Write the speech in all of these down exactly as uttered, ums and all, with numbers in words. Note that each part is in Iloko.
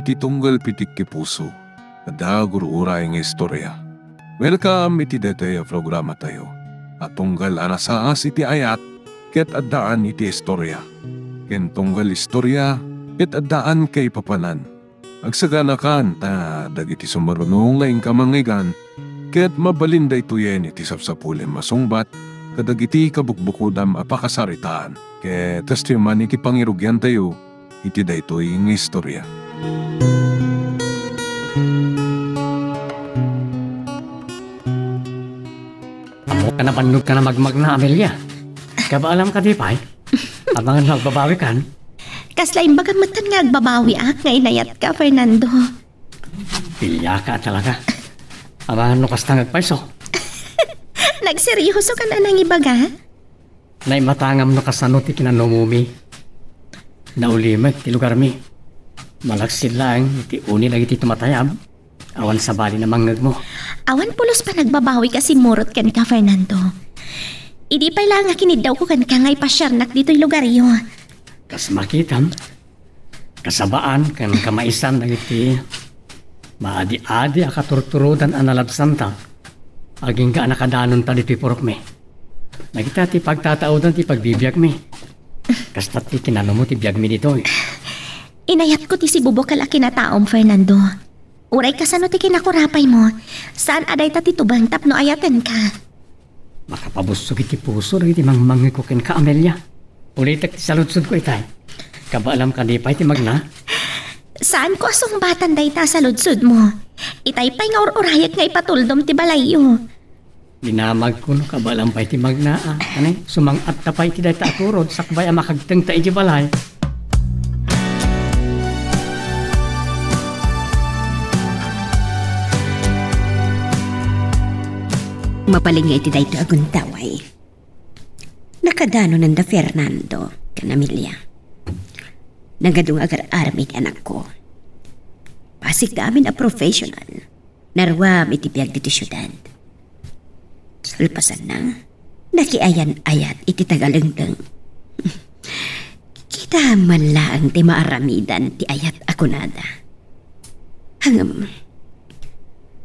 Ti tunggal pitik ti puso, adda gur-uray nga istorya. Welcome iti daytoy a programatayo a tunggal a nasaas iti ayat ket addaan iti istorya, ken tunggal istorya ket addaan kaipapanan. Agsaganakan ta dagiti sumaruno nga inka mangngeggan ket mabalin daytoyen iti sapsapulem a sungbat kadagiti kabukbukodam a pakasaritaan. Ket kastoy man iti pangirugiantayo iti daytoy nga istorya. Ammok a nabannogka a magmagna, Amelia. Kabaalam kadi pay? Amangan no agbabawikan? Kasla imbagam metten nga agbabawiak nga inayatka, Fernando. Biliaka talaga. Amangan no kasta nga agpayso. Nagseryosokan a nangibaga? Naimatangam no kasano ti kinanumumi. Naulimek ti lugarmi. Malaksid laeng ti uni dagiti tumatayab. Awan sabali a mangngegmo. Awan pulos panagbabawik a simmurot kenka, Fernando. Idi pay laeng a kiniddawko kenka nga ipasiarnak ditoy lugaryo. Kas makitam, kasabaan ken kamaisan dagiti maadi-adi a katurturodan a nalabsanta, agingga a nakadanonta ditoy purokmi. Dagita ti pagtataodan ti pagbibiagmi. Kasta ti kinanumo ti biagmi ditoy. Inayatko ti sibubukel a kinataom, Fernando. Uray kasano ti kinakurapaymo, saan a dayta ti tubeng tapno ayatenka. Makapabussog iti puso dagiti mangmangngegko kenka, Amelia. Ulitek ti saludsodko itay. Kabaalam kadi pay ti magna? Saanko a sungbatan dayta a saludsodmo. Itay pay nga ur-urayek nga ipatuldom ti balayyo. Dinamagko no kabaalam pay ti magna, a. Ania, sumang-atta pay iti dayta a turod sakbay a makagtengta iti balay. Mabalin nga iti dayta a gundaway, nakadanonen da Fernando ken Amelia. Nagadu nga agar-arami ti anakko. Bassit amin a professional. Naruam iti biag ditoy siudad. Kalpasanna, nakiayan-ayat iti tagalengdeng. Kita man laeng ti maaramidan ti ayat a kunada. Ngem,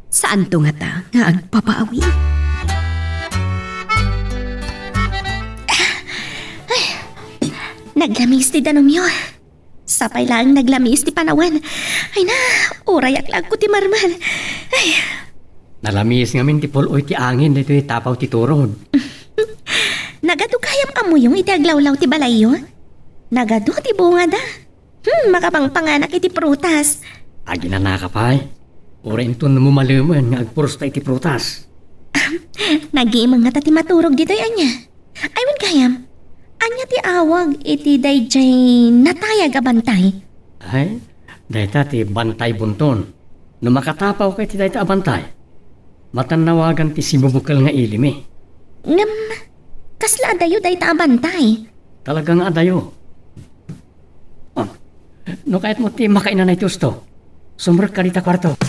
saanto ngata nga agbabawi? Ay, naglamis ti danumyo. Sapay laeng naglamis ti panawen. Ay na, urayak laeng ti marmar. Ay. Nalamis ngamin ti pul-oy ti angin ditoy tapaw ti turod. Nagadu gayam a muyong iti aglawlaw ti balayyo? Nagadu ti bungada. Hmm, makapangpanganak iti prutas. Aginanaka pay. Uray inton mumalemen nga agpurusta iti prutas. Nagimeng ngata ti maturog ditoy ania? Ay, wen gayam, ania ti awag iti daydiay natayag a bantay? Ay, dayta ti bantay bunton. No makatapawka iti dayta a bantay, matannawagan ti sibubukel nga ilimi. Ngem, kasla adayo dayta a bantay? Talaga nga adayo. Ah, no kayatmo ti makainanay ti usto, sumrekka dita kuarto.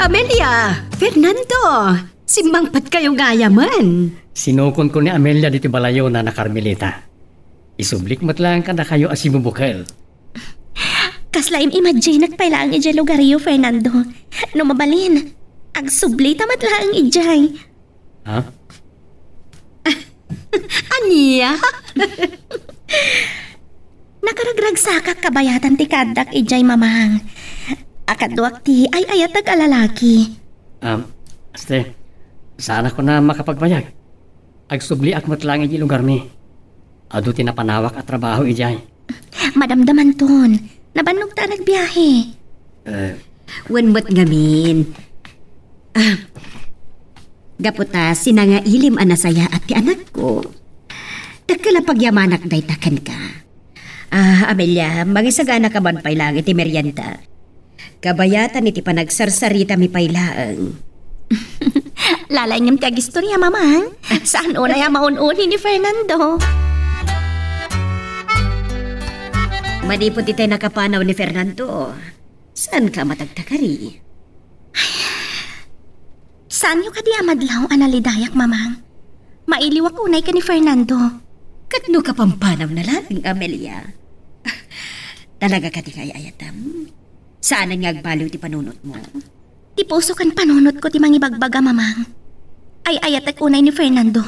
Amelia! Fernando! Simmangpetkayo gayamen! Sinukonko ni Amelia ditoy balayona a Carmelita. Isublik met laeng kadakayo a sibubukel. Kasla im-imaginek pay laeng idiay lugaryo, Fernando. No mabalin, agsublita met laeng idiay. Ha? Ania? Nakaragragsakak kabayatan ti kaaddak idiay, Mamang. A kaduak ti ay-ayatek a lalaki. Um, Este, saanak a makapagbayag. Agsubliak met laeng idiay lugarmi. Adu ti napanawak a trabaho idiay. Madamdamanton, nabannog ta a nagbiahe. Eh. Wen met ngamin. Ah, gapu ta sinangailim a nasayaat ti anakko, dakkel a pagyamanak dayta kenka. Ah, Amelia, mangisaganaka man pay laeng iti merienda. Kabayatan iti panagsarsaritami pay laeng. Lalaingem ti agistorya, Mamang. Saan unay a maun-uni ni Fernando. Manipud itay nakapanaw ni Fernando, saanka a matagtagari? Saanyo kadi a madlaw a nalidayak, Mamang? Mailiwak unay ken ni Fernando. Ket no kapampanawna laeng, Amelia? Talaga kadi nga ay-ayatem? Saanen nga agbaliw ti panunotmo? Ti puso ken panunotko ti mangibagbaga, Mamang. Ay-ayatek unay ni Fernando.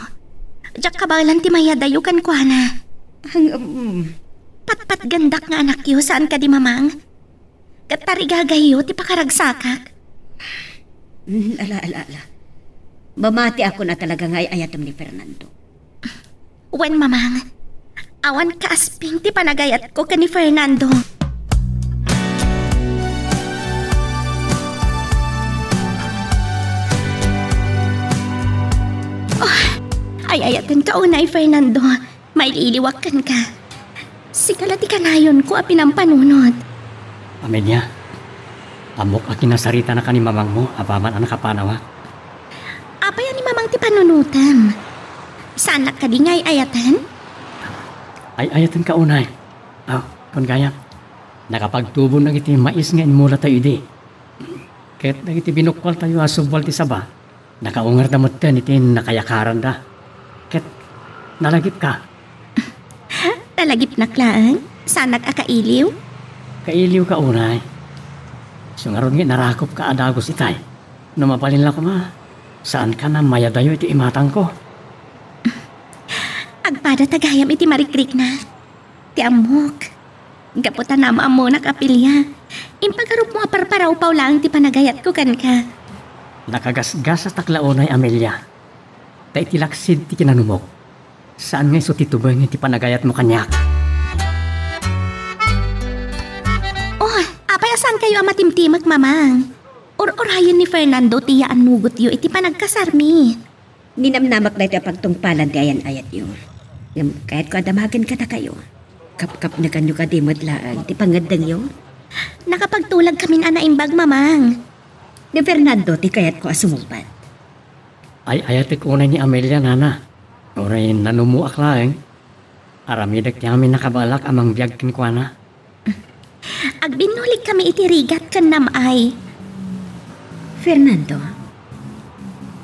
Diak kabaelan ti mayadayo kenkuana. Ang, um, Patpatgendak nga anakyo, saan kadi, Mamang? Ket tarigagayyo ti pakaragsakak. Mm, ala, ala, ala. Mamatiakon a talaga nga ay-ayatem ni Fernando. Wen, Mamang, awan kaasping ti panagayatko ken ni Fernando. Oh, ay-ayatenka unay, Fernando. Mailiwak kenka. Sika la ti kanayonko a pinampanunot. Amelia, ammok a kinasaritana ken ni mamangmo apaman a nakapanawak. Apay a ni mamang ti panunotem? Saanak kadi nga ay-ayaten? Ay-ayatenka unay. Aw, kun gayam, nakapagtubon dagiti mais nga immulatayo idi. Ket dagiti binukkualtayo a subwal ti saba, nakaungarda metten iti nakayakaranda. Ket nalagipka. Nalagipnak laeng? Saanak a kailiw? Kailiwka unay. Isu ngarud nga narakopka a dagus itay. No mabalin la koma, saanka a mayadayo iti imatangko. Agpadata gayam iti marikrikna. Ti ammok. Gapu ta naammonak a pilia, impagarupmo a parparawpaw laeng ti panagayatko kenka. Nakagasgasatak la unay, Amelia. Ta iti laksid ti kinanumok, saan nga isu ti tubengen ti panagayatmo kaniak. Oh, apay a saankayo a matimtimek, Mamang? Ur-urayen ni Fernando ti yaannugotyo iti panagkasarmi. Ninamnamak daytoy a pagtungpalan ti ayan-ayatyo. Ngem kayatko a damagen kadakayo. Kapkapnekanyo kadi met laeng ti pangngeddengyo. Nakapagtulagkamin a naimbag, Mamang. Ni Fernando ti kayatko a sumungbat. Ay-ayatek unay ni Amelia, nana. Uray nanummoak laeng. Aramidek ti amin a kabaelak a mangbiag kenkuana. Agbinnulikkami iti rigat ken nam-ay. Fernando,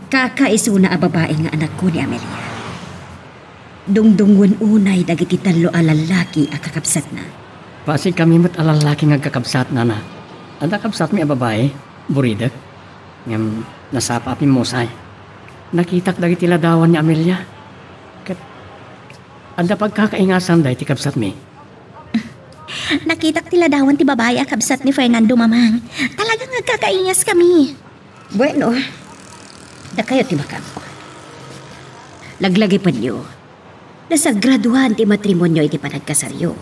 kakaisuna a babai nga anakko ni Amelia. Dungdungngoen unay dagiti tallo a lallaki a kakabsatna. Pasigkami met a lallaki nga agkakabsat, nana. Adda kabsatmi a babai, buridek. Ngem nasapa a pimmusay. Nakitak dagiti ladawan ni Amelia. Ket adda pagkakaingasanda iti kabsatmi. Nakitak ti ladawan ti babai a kabsat ni Fernando, Mamang. Talaga nga agkakaingaskami. Bueno, dakayo ti makaammo. Laglagipenyo, nasagradoan ti matrimonio iti panagkasaryo.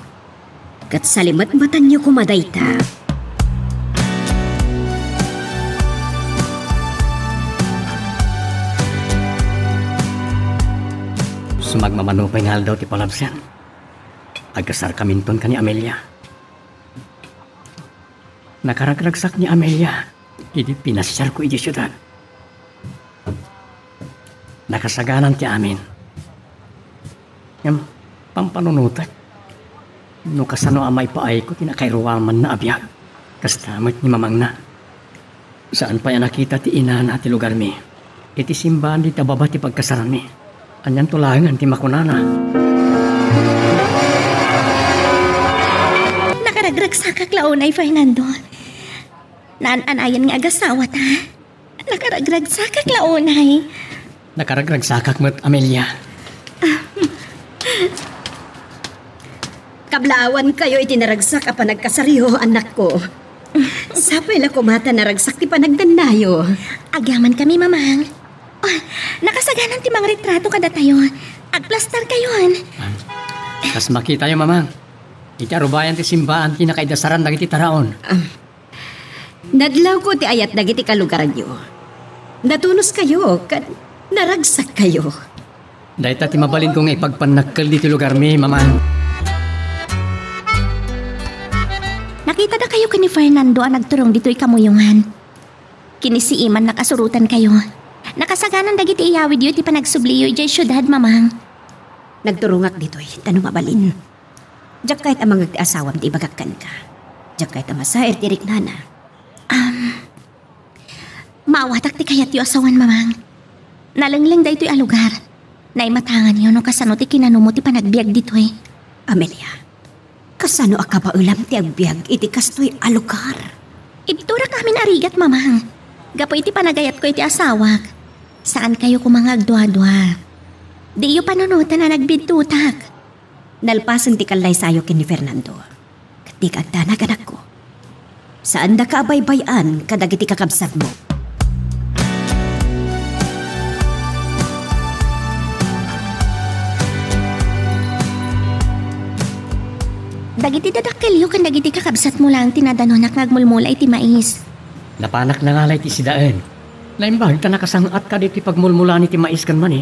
Ket salimetmetanyo koma dayta. Sumagmamano pay nga aldaw ti palabsen. Agkasarkaminton ken ni Amelia. Nakaragragsak ni Amelia idi pinasiarko idiay siudad. Nakasaganan ti amin. Ngem, pampanunotek no kasano a maipaayko ti nakairuamanna a biag, kasta met ni mamangna. Saan pay a nakita ti inana ti lugarmi iti simbaan dita baba ti pagkasaranmi. Anianto laengen ti makunana? Nakaragragsakak la unay, Fernando. Naan-anayan nga agasawata. Nakaragragsakak la unay. Nakaragragsakak met, Amelia. Kablaawankayo iti naragsak a panagkasaryo, anakko. Sapay la koma ta naragsak ti panagdannayo. Agyamankami, Mamang. Oh, nakasaganan ti mangretrato kadatayo. Agplastarkayon. Ah, kas makitayo, Mamang. Iti arubayan ti simbaan ti nakaidasaran dagiti taraon. Ah, nadlawko ti ayat dagiti kalugaranyo. Natunoskayo ken naragsakkayo. Dayta ti mabalinko nga ipagpannakkel ditoy lugarmi, Mamang. Nakitadakayo ken ni Fernando a nagturong ditoy kamuyongan. Kinisiimannak a surotankayo. Nakasaganan dagiti iyawidyo iti panagsubliyo idiay siudad, Mamang. Nagturongak ditoy, ta no mabalin, diak kayat a mangngeg ti asawam ti ibagak kenka. Diak kayat a masair ti riknana. Am, maawatak ti kayatyo a sawen, Mamang. Nalengleng daytoy a lugar. Naimatanganyo no kasano ti kinanumo ti panagbiag ditoy. Amelia, kasano a kabaelam ti agbiag iti kastoy a lugar? Ibturak amin a rigat, Mamang. Gapu iti panagayatko iti asawak, saankayo koma nga agduadua. Diyo panunoten a nagbiddutak. Nalpasen ti kallaysayo ken ni Fernando. Ket dika agdanag, anakko. Saandaka a baybay-an kadagiti kakabsatmo. Dagiti dadakkelyo ken dagiti kakabsatmo laeng ti nadanonak nga agmulmula iti mais. Napanak nangala iti sidaen. Naimbag ta nakasang-at kadi ti pagmulmulani ti mais ken mani.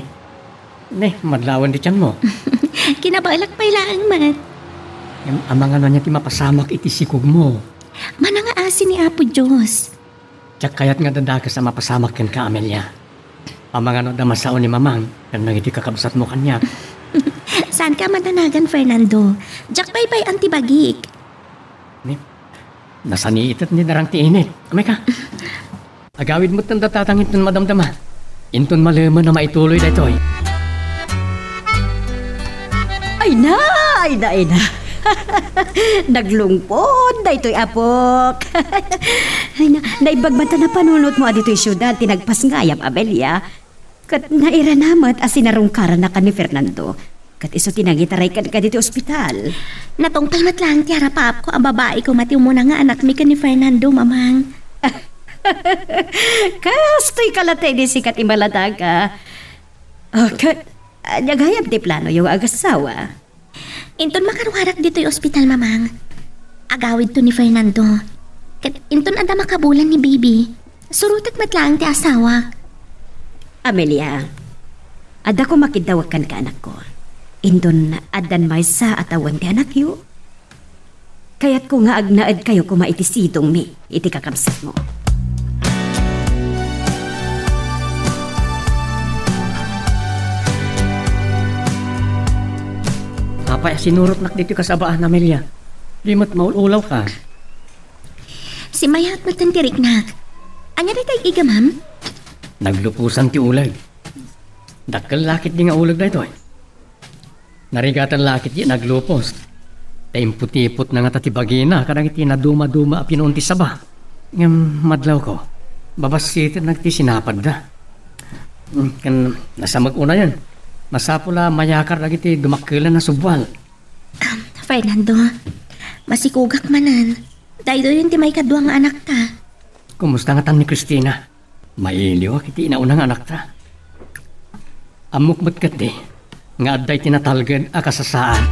Ne, madlawan ti tianmo. Kinabaelak pay laeng met. Ngem amangano ania ti mapasamak iti sikogmo? Manangaasi ni Apo Dios. Diak kayat nga dadakes a mapasamak kenka, Amelia. Amangano adda masao ni Mamang ken dagiti kakabsatmo kaniak. Saanka a madanagan, Fernando. Diak baybay-an ti bagik. Ni, nasaniitet ni darang ti init. Amay ka. Agawid met ten data tanginton madamdama. Inton malemen a maituloy daytoy. Ay na, ay na, ay na. Naglungpod daytoy, apok. Ay na, naimbag man ta napanunotmo a ditoy siudad ti nagpasngayam, Amelia. Ket nairana met a sinarungkarannak ken ni Fernando. Ket isu ti nangitaray kenka ditoy ospital. Natungpal met laeng ti arapaapko a babai koma ti umuna nga anakmi ken ni Fernando, Mamang. Kastoy ka latta idi sika ti maladaga. Oh, ket, ania gayam ti planoyo nga agassawa? Inton makaruarak ditoy ospital, Mamang, agawidto ni Fernando. Ket inton adda makabulan ni baby, surotek met laeng ti asawak. Amelia, adda koma kiddawek kenka, anakko. Inton addan maysa a tawen ti anakyo, kayatko nga agnaedkayo koma iti sidongmi iti kakabsatmo. Apay a sinurotnak ditoy kasabaan, Amelia? Di met maul-ulawka. Simmayaat met ti riknak. Ania dayta ig-iga, ma'am? Nagluposan ti uleg. Dakkel la ketdi nga uleg daytoy. Narigatan la ketdi a naglupos. Ta imputipotna ngata ti bagina kadagiti nadumaduma a pinuon ti saba. Ngem madlawko, babassitennak ti sinapadda. Hmm, ken nasamek unayen. Masapul a mayakar dagiti dumakkelan a subbual. Um, Fernando, masikogak manen. Daytoyen ti maikadua nga anakta. Kumusta ngatan ni Christina? Mailiwak iti inauna nga anakta. Ammok met ketdi nga adda iti natalged a kasasaan.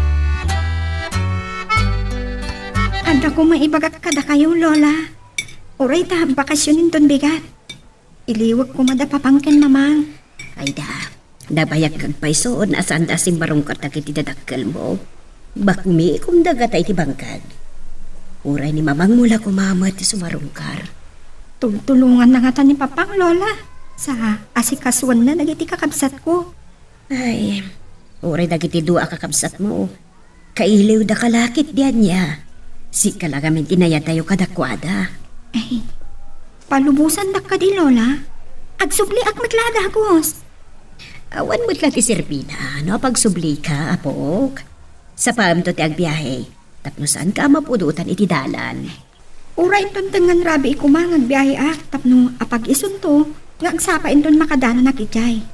Adda koma ibagak kadakayo, Lola. Uray ta bakasyon inton bigat. Iliwek koma da Papang ken Mamang. Ay da, nabayag kag pay saan a saanda a simmarungkar dagiti dadakkelmo. Bakmikom da ngata iti bangkag. Uray ni Mamangmo la koma met ti sumarungkar. Tultulonganna ngata ni Papang, Lola. Sa asikasuenna dagiti kakabsatko. Ay, uray dagiti dua a kakabsatmo, kailiwda ka la ketdi ania. Sika la ngamin ti nayadayo kadakuada. Ay, palubosandak kadi, Lola. Agsubliak met la a dagus. Awan met la ti serbina no apagsublika, apok. Sapaemto ti agbiahe, tapno saanka a mapudotan iti dalan. Uray inton tengngan rabii koma nga agbiaheak tapno apag-isunto nga agsapa inton makadananak idiay.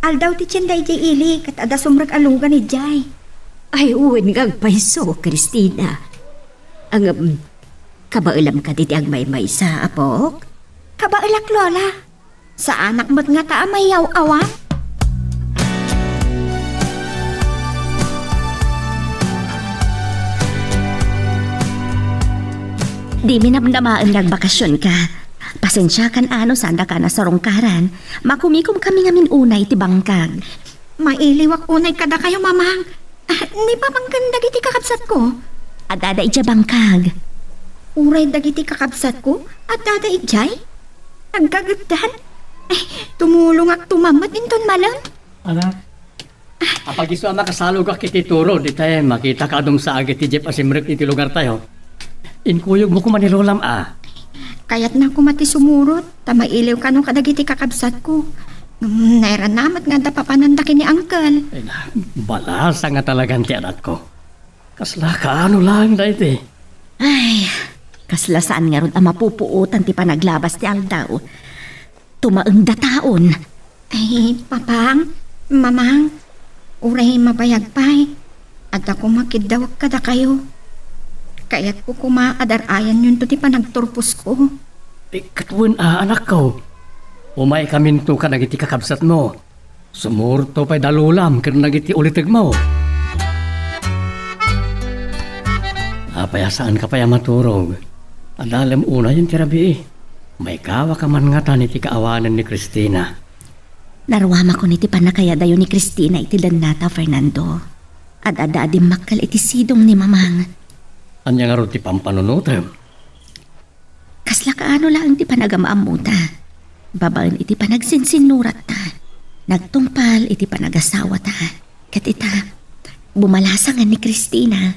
Aldaw ti tienda idiay ili ket adda sumrek a lugan idiay. Ay, wen nga agpayso, Christina. Ngem, kabaelam kadi ti agmaymaysa, apok? Kabaelak, Lola. Saanak met ngata a mayaw-awan? Dimi namnamaen nga agbakasionka. Pasensiakan a no saandaka a nasarungkaran. Makumikomkami ngamin unay iti bangkag. Mailiwak unay kadakayo, Mamang. Ah, ni Papang ken dagiti kakabsatko? Addada idiay bangkag. Uray dagiti kakabsatko, addada idiay? Agkagepdan? Ay, tumulongak tumammet inton malem. Anak, apag-isu a makasalogak iti turo, ditay makitaka a dumsaag iti jeep a simrek iti lugartayo. Inkuyogmo koma ni Lolam a. Kayatna koma ti sumurot, ta mailiw kano kadagiti kakabsatko. Mm, nairana met nga adda papananda ken ni Uncle. Ay na, balasang nga talagan ti anakko. Kasla kaano laeng daydi? Ay, kasla saan ngarud a mapupuotan ti panaglabas ti aldaw. Tumaengda taon. Ay, Papang, Mamang, uray mabayag pay, adda koma kiddawek kadakayo. Kayatko koma a dar-ayanyonto ti panagturposko. Eh, ket wen a, anakko. Umaykaminto kadagiti kakabsatmo. Sumurotto pay da lolam ken dagiti ulitegmo. Apay a saanka pay a maturog? Adalem unayen ti rabii. Maikawaka man ngatan iti kaawanen ni Cristina. Naruamakon iti pannakayadayo ni Cristina iti dennata, Fernando. Ad-adda a dimmakkel iti sidong ni Mamang. Ania ngarud ti pampanunotem? Kasla kaano laeng ti panagam-ammota, babaen iti panagsinsinnurat ta, nagtungpal iti panagasawata, ket ita, bumalasangan ni Cristina.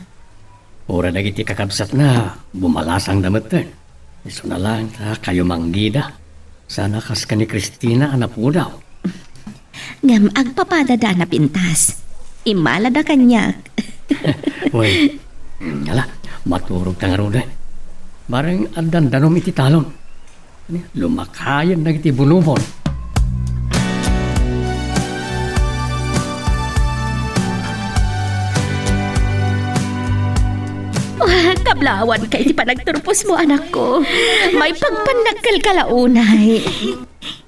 Uray dagiti kakabsatna, bumalasangda metten. Isuna laeng ta kayo manggida. Sana kas ken ni Cristina a napudaw. Ngem agpapadada a napintas. Immalada kaniak. Wen, ala, maturog ta ngaruden. Bareng addan danum iti talon. Lumakayen dagiti bunubon. Ah, kablawan ka iti panagturposmo, anakko. Maipagpannagkelka la unay.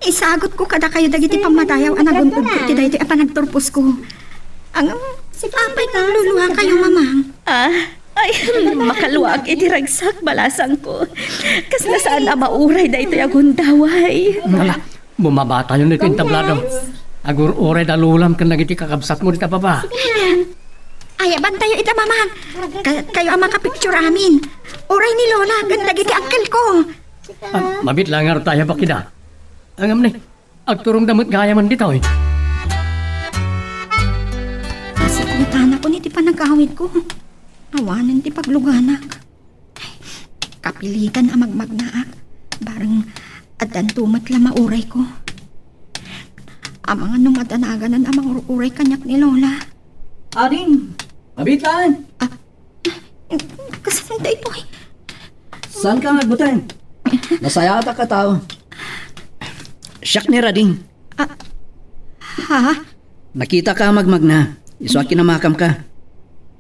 Isagutko kadakayo dagiti pammadayaw a nagun-odko iti daytoy a panagturposko. Ang, apay nagluluha kayo, Mamang? Ah, ay, makaluag iti ragsak, balasangko. Kasla saan a mauray daytoy a gundaway. Ala, bumabatayon iti entablado. Agur-uray da lolam ken dagiti kakabsatmo dita baba. Ayabantayo ita, Mamang. Ka-, kayo a makapicture amin. Uray ni Lola ken dagiti uncle ko. Ah, mabit la ngarud ta ayabak ida. Ngem ni, agturongda met gayamen ditoy. Kasiknatanakon iti panagawidko. Awanen ti pagluganak. Kapilitan a magmagnaak. Bareng addanto met la maurayko. Amangan no madanaganan a mangur-uray kaniak ni Lola. Ading! Mabiit laeng! Ah, Kasano daytoy? Saanka nga agbuteng? Nasayaatak a tao. Siak ni Rading. Ah, ha? Nakitaka a magmagna. Isu a kinamakamka.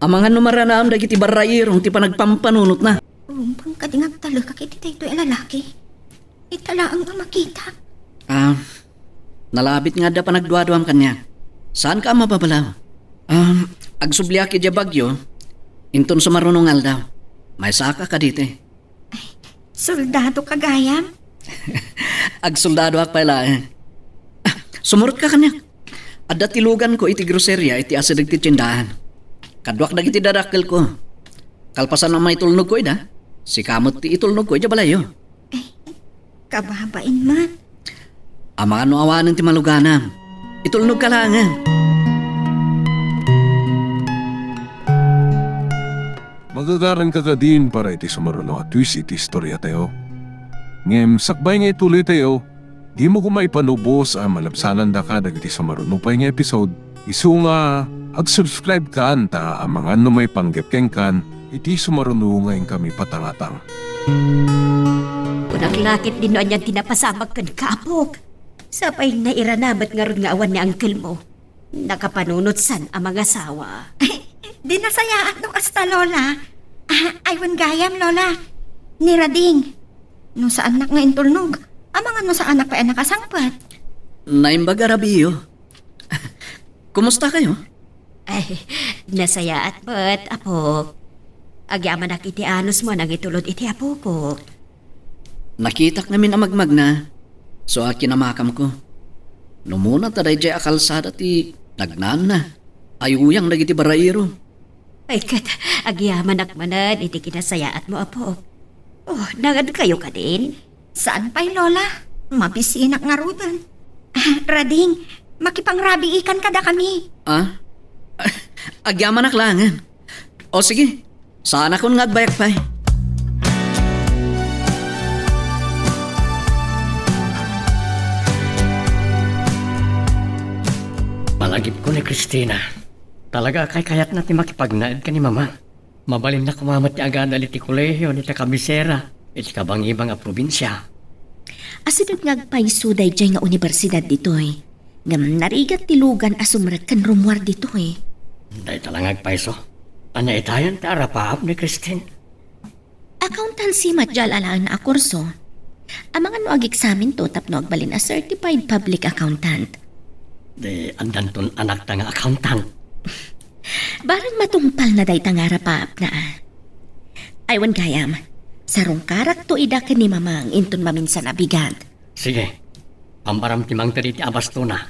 Amangan no maranaem dagiti barrairong ti panagpampanunotna. Rumbeng kadi nga agtalekak iti daytoy a lalaki. Ita laeng a makita. Ah, nalabit nga adda panagduaduam kaniak. Saanka a mababalaw. Ah, agsubliak idiay Baguio, inton sumaruno nga aldaw. Maysaka kaditi. Ay, soldado ka gayam? Agsoldadoak pay laeng. Ah, sumurotka kaniak. Adda ti luganko iti groseria iti asideg ti tiendaan. Kaduak dagiti dadakkelko. Kalpasan a maitulnogko ida, sika met ti itulnogko idiay balayyo. Ay, kababain man. Amangan no awanen ti maluganam. Itulnogka laengen. Magagaranka kadin para iti sumaruno a twist iti istoriatayo. Ngem sakbay nga ituloytayo, dimo koma ipanubos a malabsanandaka dagiti sumaruno pay nga episode. Isu nga, ag-subscribe kan ta amangan no maipanggep kenkan iti sumaruno nga inkami patangatang. Kunak la ket dinno anian ti napasamak kenka, apok. Sapay nairana met ngarud nga awan ni uncle mo. Nakapanunot san a mangasawa. Di nasayaat no kasta, Lola. Ah, ay, wen gayam, Lola. Ni Rading. No saannak nga intulnog, amangan no saanak pay a nakasangpet. Naimbag a rabiyo. Kumusta kayo? Ay, nasayaat met, apok. Agyamanak iti anusmo a nangitulod iti apokok. Nakitak ngamin a magmagna, isu a kinamakamko. Numona ta daydiay a kalsada ti nagnaanna. Ayuyang dagiti barrairo. Ay, ket agyamanak manen iti kinasayaatmo, apok. Oh, nangad kayo kadin? Saan pay, Lola? Mabisinak ngaruden. Ah, Rading, makipangrabiikan kadakami. Ah? Agyamanak laengen. O sige, saanakon nga agbayak pay. Agibko ni Christina. Talaga a kaykayatna ti makipagnaed ken ni Mama. Mabalinna koma met ti agadal iti kolehio iti kabisera iti kabangibang a probinsia. Asideg nga agpayso daydiay nga universidad ditoy. Ngem narigat ti lugan a sumrek ken rummuar ditoy. Dayta la nga agpayso. Ania itayen ti arapaap ni Christine? Accountancy met diay alaen a kurso. Amangan no ageksaminto tapno agbalin a certified public accountant. Di, addanton anakta nga accountant. Bareng matungpalna dayta nga arapaapna a. Ay, wen gayam, sarungkarakto ida ken ni Mamang inton maminsan a bigat. Sige, pambaram ti mangted iti abastona.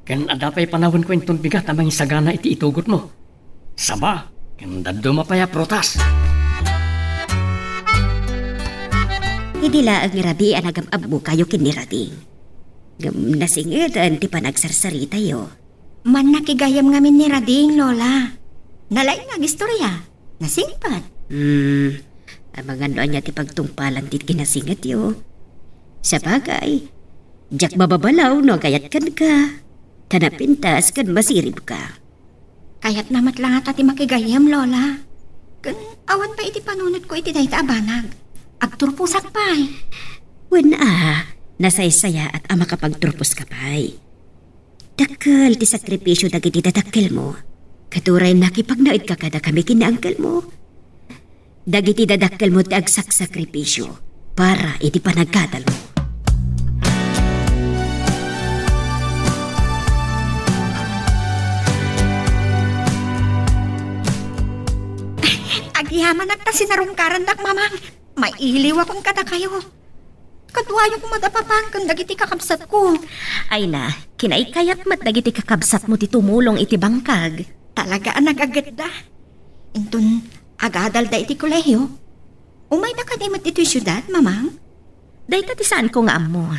Ken adda pay panawenko inton bigat a mangisagana iti itugotmo. Saba, ken dadduma pay a prutas. Idi laeng rabii a nagam-ammokayo ken ni Rading. Ngem nasingeten ti panagsarsaritayo. Mannakigayam ngamin ni Rading, Lola. Nalaing nga agistorya. Nasingpet. Hmm, amangan no ania ti pagtungpalan ti kinasingetyo. Sabagay, diak mababalaw no agayat kenka. Ta napintas ken masiribka. Kayatna met la ngata ti makigayam, Lola. Ken awan pay iti panunotko iti dayta a banag. Agturposak pay. Wen a, nasaysayaat a makapagturposka pay. Dakkel ti sakripisio dagiti dadakkelmo. Ket uray nakipagnaedka kadakami ken ni angkelmo. Dagiti dadakkelmo ti agsaksakripisio para iti panagadalmo. Agyamanak ta sinarungkarandak, Mamang. Mailiwakon kadakayo. Kaduayo koma da Papan ken dagiti kakabsatko. Ay na, kinaykayat met dagiti kakabsatmo ti tumulong iti bangkag. Talaga a nagagetda. Inton agadalda iti kolehio, umayda kadi met ditoy siudad, Mamang? Dayta ti saanko nga ammo.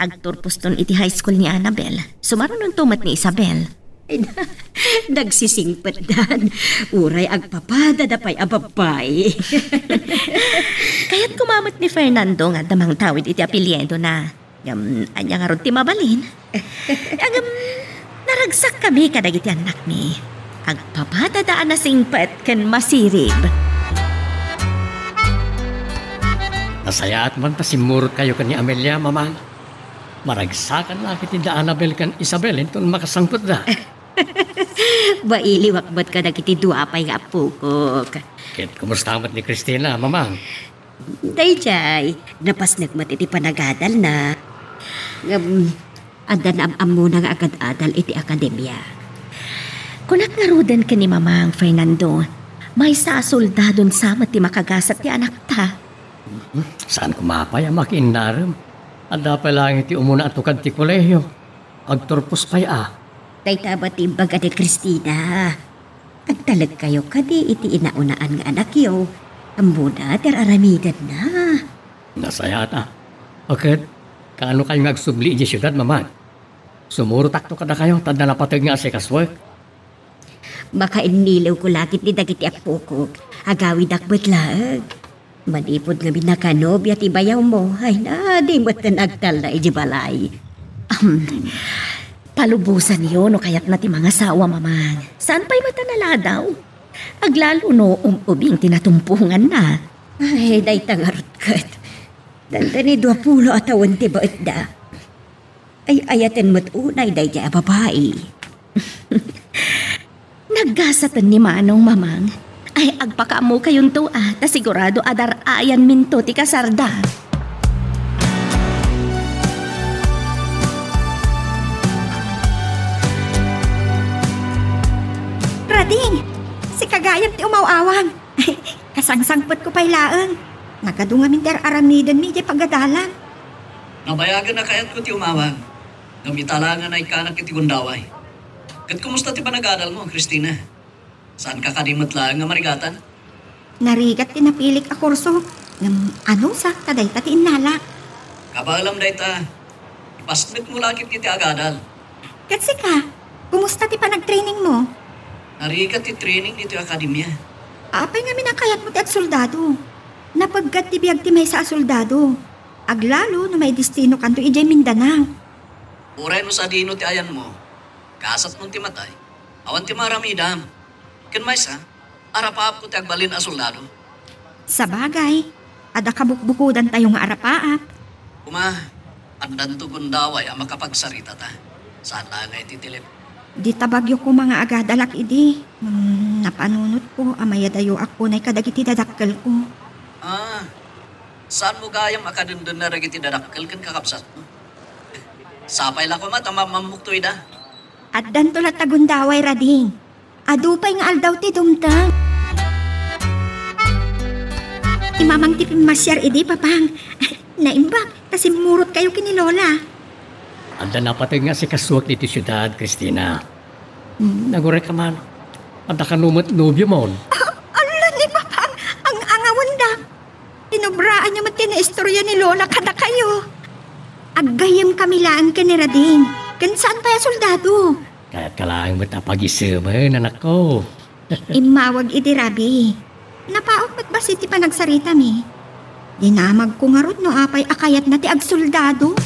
Agturposton iti high school ni Annabel. Sumarunonto met ni Isabel. Ay, nagsisingpetdan. Uray agpapadada pay a babbai. Kayat koma met ni Fernando nga adda mangtawid iti apelyidona. Ngem, ania ngarud ti mabalin? Ngem, naragsakkami kadagiti annakmi. Agpapadada a nasingpet ken masirib. Nasayaat man ta simmurotkayo ken ni Amelia, Mamang. Maragsakan la ket ni da Annabel ken Isabel inton makasangpetda. Mailiwak met kadagiti dua pay nga appokok. Ket kumusta met ni Christina, Mamang? Daydiay, napasnek met iti panagadalna. Ngem, adda naam-ammona nga agad-adal iti akademia. Kunak ngaruden ken ni Mamang Fernando, maysa a soldadon sa met ti makagasat ti anakta. Hmm, saan koma pay a makiinnarem? Adda pay laeng iti umuna a tukad ti kolehio. Agturpos pay a. Dayta met ti imbaga ni Christina. Agtalekkayo kadi iti inaunaan nga anakyo. Ammona ti ar-aramidenna. Nasayaat a. Ket, kaano kayo nga agsubli idiay siudad, Mamang? Sumurotakto kadakayo, ta adda napateg nga asikasuek. Makainnilew ko la ket ni dagiti appokok. Agawidak met laeng. Manipud ngamin nakanobia ti bayawmo, ay na, di met agtalna iti balay. Ahem. Palubosanyo no kayatna ti mangasawa, Mamang. Saan pay met a naladaw? Aglalo no um-ubing ti natumponganna. Ay, dayta ngarud ket. Dandani duapulo a tawen ti baetda. Ay-ayaten met unay daydiay a babai. Naggasaten ni Manong, Mamang. Ay, agpakaammo kayonto a, ta sigurado a dar-ayanminto ti kasarda. Rading, sika gayam ti umaw-awang. Kasangsangpetko pay laeng. Nagadu ngamin ti ar-aramidenmi idiay pagadalam. Nabayagen a kayatko ti umawang, ngem ita la nga naikkanak iti gundaway. Ket kumusta ti panagadalmo, Christina? Saanka kadi met laeng nga marigatan? Narigat ti napilik a kurso, ngem anusak ta dayta ti innalak. Kabaelam dayta, ipasnekmo la ket iti agadal. Ket sika, kumusta ti panagtrainingmo? Narigat ti training ditoy akademia. Apay ngamin a kayatmo ti agsoldado? Napeggat ti biag ti maysa a soldado. Aglalo no maidestinokanto idiay Mindanao. Uray no sadino ti ayanmo, Kasatmon ti matay. Awan ti maaramidam. Ken maysa, arapaapko ti agbalin a soldado. Sabagay, adda kabukbukodantayo nga arapaap. Kuma, addanto gundaway a makapagsaritata. Saan laeng nga iti telep-. Dita Baguio koma nga agadalak idi. Hmm, napanunotko a mayadayoak unay kadagiti dadakkelko. Ah, saanmo gayam a kadendennaan dagiti dadakkel ken kakabsatmo? Sapay la koma ta maammammokto ida. Addanto latta gundaway, Rading. Adu pay nga aldaw ti dumteng. Ti mamang ti pimmasiar idi, Papang. Naimbag, ta simmurotkayo ken ni Lola. Adda napateg nga asikasuak ditoy siudad, Christina. Hmm, nagurayka man. Adda kano met nobiomon? Ah, ala ni Papang, ang-angawendak. Pinobraanyo met ti naistoria ni Lola kadakayo. Aggayyemkami laeng ken ni Rading, ken saan pay a soldado. Kayatka laeng met a pagisemen, anakko. Immawag idi rabii. Napaok met bassit ti panagsaritami. Dinamagko ngarud no apay a kayatna ti agsoldado.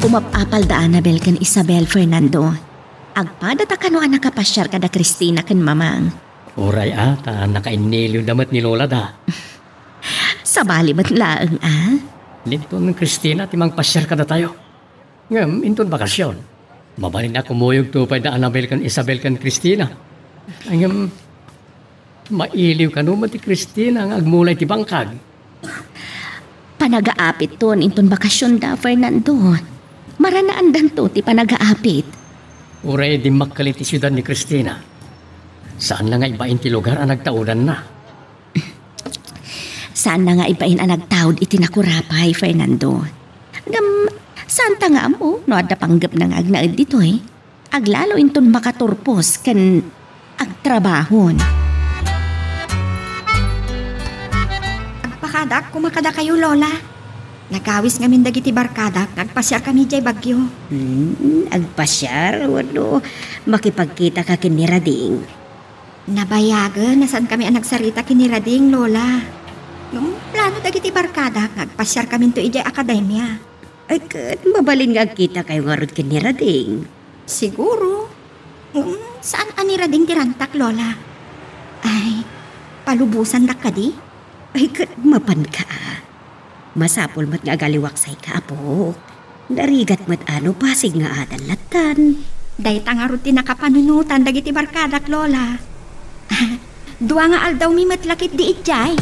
Umap-apalda Annabel ken Isabel, Fernando. Agpadata kano a nakapasiar kada Christina ken Mamang. Uray a, ta nakainniliwda met ni Lolada. Sabali met laeng a. Dinton Christina ti mangpasiar kadatayo. Ngem inton bakasyon, mabalin a kumuyogto pay da Annabel ken Isabel ken Christina. Ngem mailiw kano met ti Christina nga agmula iti bangkag. Panagaapitton inton bakasyonda, Fernando. Maranaandanto ti panagaapit. Uray dimmakkel iti siudad ni Christina. Saan la nga ibain ti lugar a nagtaudanna. Saan la nga ibain a nagtaud iti nakurapay, Fernando. Ngem, saanta nga ammo no adda panggepna nga agnaed ditoy. Aglalo inton makaturpos ken agtrabahon. Agpakadak koma kadakayo, Lola. Nagawis ngamin dagiti barkadak nga agpasiarkami idiay Baguio. Hmm, agpasiar? Wenno makipagkitaka ken ni Rading? Nabayagen a saankami a nagsarita ken ni Rading, Lola. Ngem plano dagiti barkadak nga agpasiarkaminto idiay akademia. Ay, ket mabalin nga agkitakayo ngarud ken ni Rading? Siguro. Ngem saan a ni Rading ti rantak, Lola. Ay, palubosandak kadi? Ay, ket mapanka a. Masapul met nga agaliwaksayka, apok. Narigat met a no pasig nga adal lattan. Dayta ngarud ti nakapanunotan dagiti barkadak, Lola. Dua nga aldawmi met la ketdi idiay.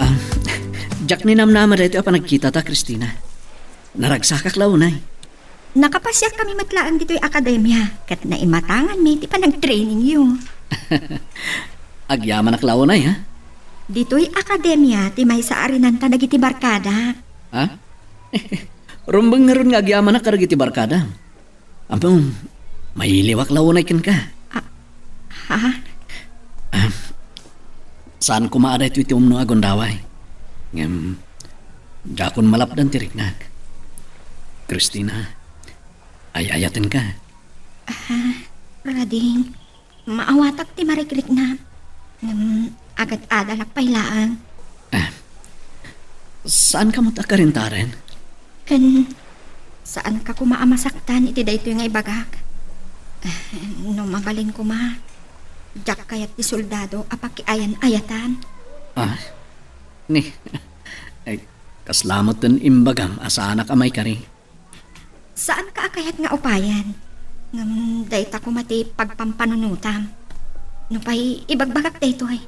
Ah, diak ninamnama daytoy a panagkitata, Christina. Naragsakak la unay. Nakapasiarkami met laeng ditoy akademia, ket naimatanganmi ti panagtrainingyo. Agyamanak la unay, ha? Ditoy akademia ti maysa a rinanta dagiti barkadak. Ha? Rumbeng ngarud nga agyamanak kadagiti barkada. Ammom, mailiwak la unay kenka. Ah, ha? Ah, saan koma a daytoy ti umno a gundaway. Ngem, diakon malapdan ti riknak. Christina, ay-ayatenka. Ah, Rading, maawatak ti marikriknam. Ngem, agat-adalak pay laeng. Ah, saanka met a karintaren? Ken, saanka koma a masaktan iti daytoy nga ibagak. Ah, no mabalin koma, diak kayat ti soldado a pakiayan-ayatan. Ah, ni, ay, kasla met ti imbagam a saanak a maikari. Saanka a kayat nga upayen? Ngem dayta koma ti pagpampanunotam. Nupay ibagbagak daytoy,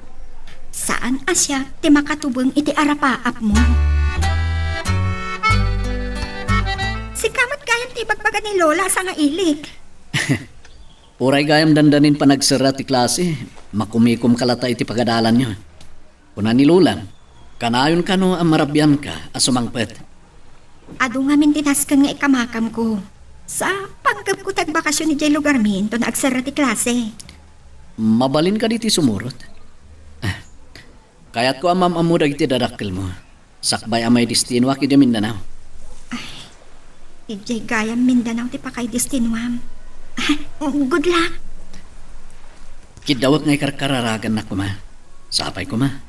saan a siak ti makatubeng iti arapaapmo. Sika met gayam ti ibagbaga ni Lola a sangailik. Uray gayam dandanin panagserra ti klase, makumikomka latta iti pagadalanyo. Kuna ni Lolam, kanayon kano a marabianka a sumangpet. Adu ngamin ti nasken nga ikamakamko. Sa, panggepko ti agbakasyon idiay lugarmi inton agserra ti klase. Mabalin kadi ti sumurot? Ah, kayatko a maam-ammo dagiti dadakkelmo. Sakbay a maidestinoak idiay Mindanao. Ay, idiay gayam Mindanao ti pakaidestinoam. Good luck. Kiddawek nga ikarkararagannak koma. Sapay koma.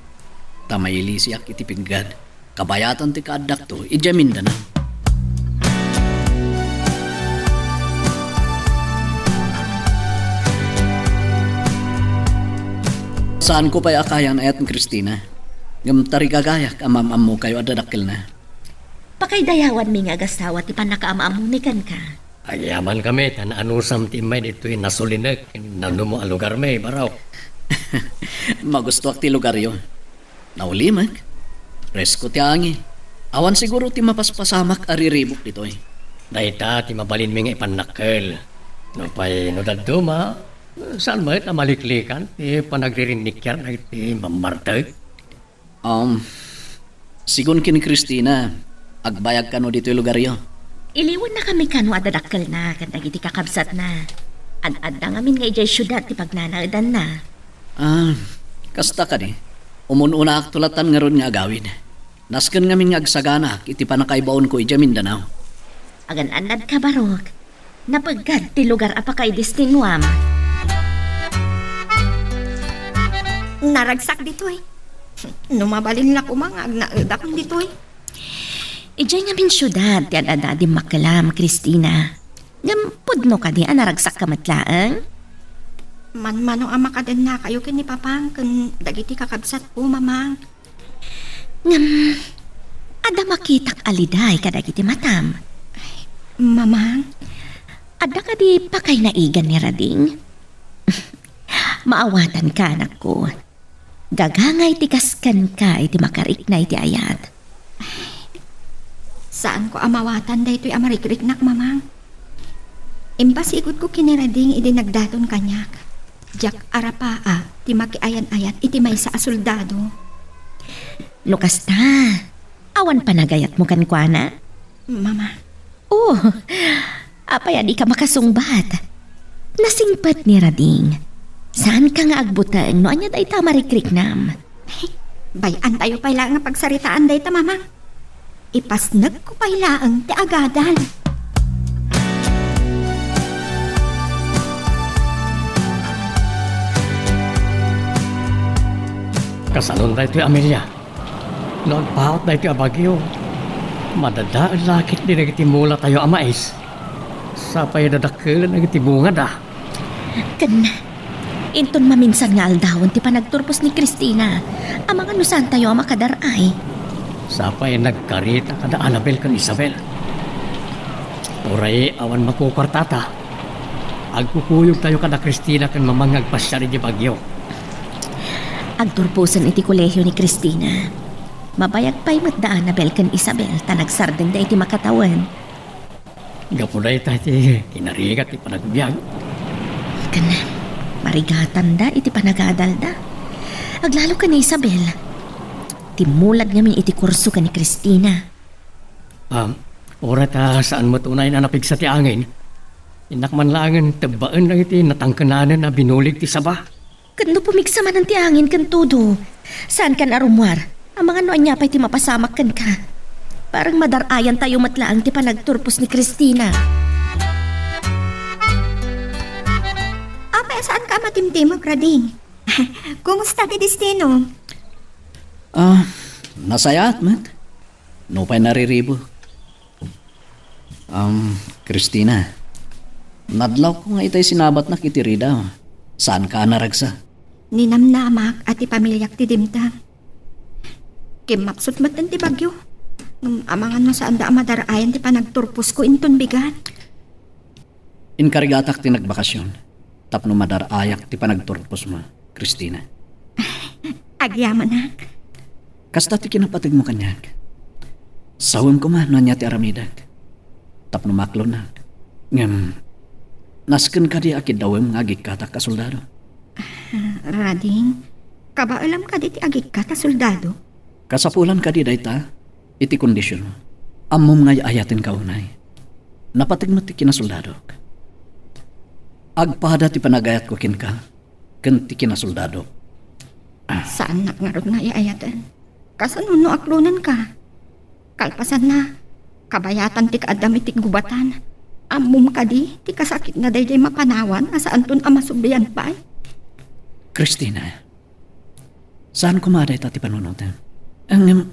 Ta mailisiak iti piggad. Kabayatan ti kaaddakto idiay Mindanao. Saanko pay a kayang ayat ni Cristina. Ngem tarigagayak a maam-ammokayo a dadakkelna. Pakaidayawanmi nga agasawa ti pannakaam-ammoni kenka. Agyamankami ta naanusam ti immay ditoy nasulinek, nanumo a lugarmi, Barok. Magustoak ti lugaryo. Naulimek. Presko ti angin. Awan siguro ti mapaspasamak a riribuk ditoy. Dayta ti mabalinmi nga ipannakkel. Nupay no dadduma, saan met a maliklikan ti panagririnnikiar dagiti mammartek? Um, sigun ken ni Cristina, agbayag kano ditoy lugaryo? Iliwannakami kano a dadakkelna ken dagiti kakabsatna. Ad-adda ngamin nga idiay siudad ti pagnanaedanna. Ah, kasta kadi. Umun-unaakto latta ngarud nga agawid. Nasken ngamin nga agsaganaak iti pannakaibaonko idiay Mindanao. Agan-annadka, Barok. Napeggad ti lugar a pakaidestinuam. Naragsak ditoy. No mabalin la koma nga agnaedakon ditoy. Idiay ngamin siudad ti ad-adda a dimmakkelam, Cristina. Ngem pudno kadi a naragsakka met laeng? Manmano a makadennakayo ken ni Papang ken dagiti kakabsatko, Mamang. Ngem, adda makitak a liday kadagiti matam. Mamang? Adda kadi pakaynaigan ni Rading? Maawatanka, anakko. Gagangay ti kaskenka iti makarikna iti ayat. Saanko a mawatan daytoy a marikriknak, Mamang. Impasigudko ken ni Rading idi nagdaton kaniak. Diak arapaak ti makiayan-ayat iti maysa a soldado. No kasta, awan panagayatmo kenkuana? Mama. Oh, apay a dika makasungbat? Nasingpet ni Rading. Saanka nga agbuteng no ania dayta a marikriknam. Bay-antayo pay laeng nga pagsaritaan dayta, Mamang. Ipasnekko pay laeng ti agadal. Kasanon daytoy, Amelia? No agpaut daytoy a bagyo, madadael la ketdi dagiti mulatayo a mais. Sapay a dadakkelen dagiti bungada. Ken inton maminsan nga aldawen ti panagturpos ni Cristina, amangan no saantayo a makadar-ay. Sapay nagkarita kada Anabel ken Isabel. Uray awan makukuartata, agkukuyogtayo kada Cristina ken Mamang nga agpasiar idiay bagyo. Agturposen iti kolehio ni Cristina. Mabayag pay met da Anabel ken Isabel ta nagsardengda iti makatawen. Gapu dayta ti kinarigat ti panagbiag. Ken marigatanda iti panagadalda. Aglalo ken ni Isabel. Timmulad ngamin iti kurso ken ni Cristina. Ah, uray ta saan met unay a napigsa ti angin. Innak man laengen tebbaen dagiti natangkenanen a binulig ti saba. Ken no pumigsa manen ti angin ken todo, saankan a rummuar. Amangan no ania pay ti mapasamak kenka. Parang madar-ayantayo met laeng ti panagturpos ni Cristina. Apay a saanka a matimtimag, Rading? Kumusta ti destino? Ah, nasayaat met. Nupay nariribo. Um, Cristina, nadlawko nga itay sinabatnak iti ridaw. Saanka a naragsa? Ninamnamak a ti pamiliak ti dimteng. Kimmapsut metten ti bagyo. Ngem amangan no saanda a madar-ayan ti panagturposko inton bigat. Inkarigatak ti nagbakasyon tapno madar-ayak ti panagturposmo, Cristina. Agyamanak. Kasta ti kinapategmo kaniak. Sawem koma no ania ti aramidek tapno maklonnak. Ngem, nasken kadi a kiddawem nga agikkatak a soldado? Ah, Rading, kabaelam kadi ti agikkat a soldado? Kasapulan kadi dayta iti kondisyon. Ammom nga ay-ayatenka unay. Napateg met ti kinasoldadok. Agpada ti panagayatko kenka ken ti kinasoldadok. Ah. Saannak ngarud nga ay-ayaten. Kasano no aklonenka? Kalpasanna, kabayatan ti kaaddam iti gubatan. Ammom kadi ti kasakitna daydiay mapanawan a saanton a masublian pay? Christina, saan koma dayta ti panunotem. Ngem,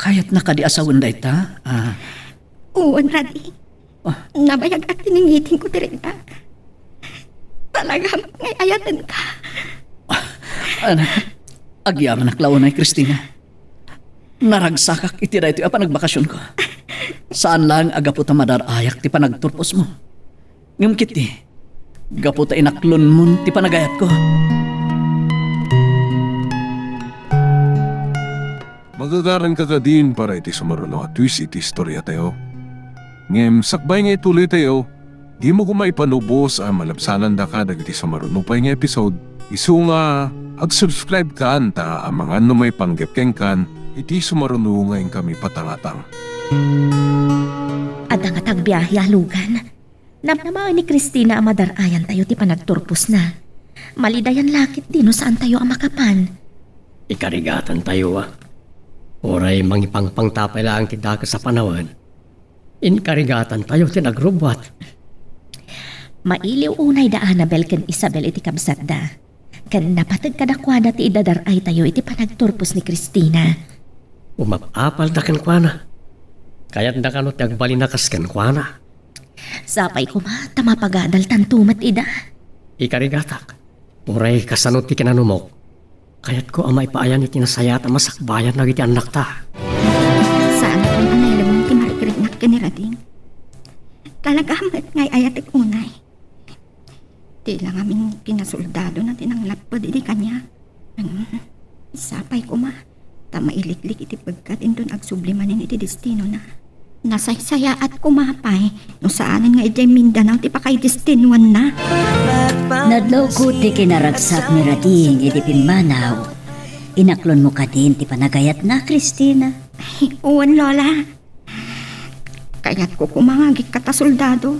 kayatna kadi a sawen dayta? Ah. Wen, Rading. Ah. Nabayag a tiningitingko ti riknak. Talaga met nga ay-ayatenka. Ah, agyamanak la unay, Christina. Naragsakak iti daytoy a panagbakasionko. Saan laeng a gapu ta madar-ayak ti panagturposmo. Ngem ketdi, gapu ta inaklonmon ti panagayatko. Magagaranka kadin para iti sumaruno a twist iti istoriatayo. Ngem sakbay nga ituloytayo, dimo koma ipanubos a malabsanandaka dagiti sumaruno pay nga episode. Isu nga, ag-subscribe kan ta amangan no maipanggep kenkan iti sumaruno nga inkami patangatang. Adda nga tagbiahe a lugan. Namnamaen ni Christina a madar-ayantayo ti panagturposna. Malidayan la ketdi no saantayo a makapan. Ikarigatantayo, a. Uray mangipangpangta pay laeng ti dakes a panawen. Inkarigatantayo ti nagrubbuat. Mailiw unay da Annabel ken Isabel iti kabsatda. Ken napateg kadakuada ti idadar-aytayo iti panagturpos ni Christina. Umap-apalda kenkuana. Kayatda kano ti agbalin a kas kenkuana. Sapay koma ta mapagadaltanto met ida. Ikarigatak, uray kasano ti kinanumok, kayatko a maipaayan iti nasayaat a masakbayan dagiti annakta. Saan a nailem ti marikriknak ken ni Rading. Talaga met nga ay-ayatek unay. Ti la ngamin kinasoldadona ti nanglapped idi kaniak. Hmm, sapay koma ta mailiklik iti pegkat inton agsubli manen iti destinona. Nasaysayaat koma pay no saanen nga idiay Mindanao ti pakaidestinoanna. Nadlawko ti kinaragsak ni Rading iti pimmanaw. Inaklonmo kadin ti panagayatna, Christina? Ay, wen, Lola. Kayatko koma nga agikkat a soldado.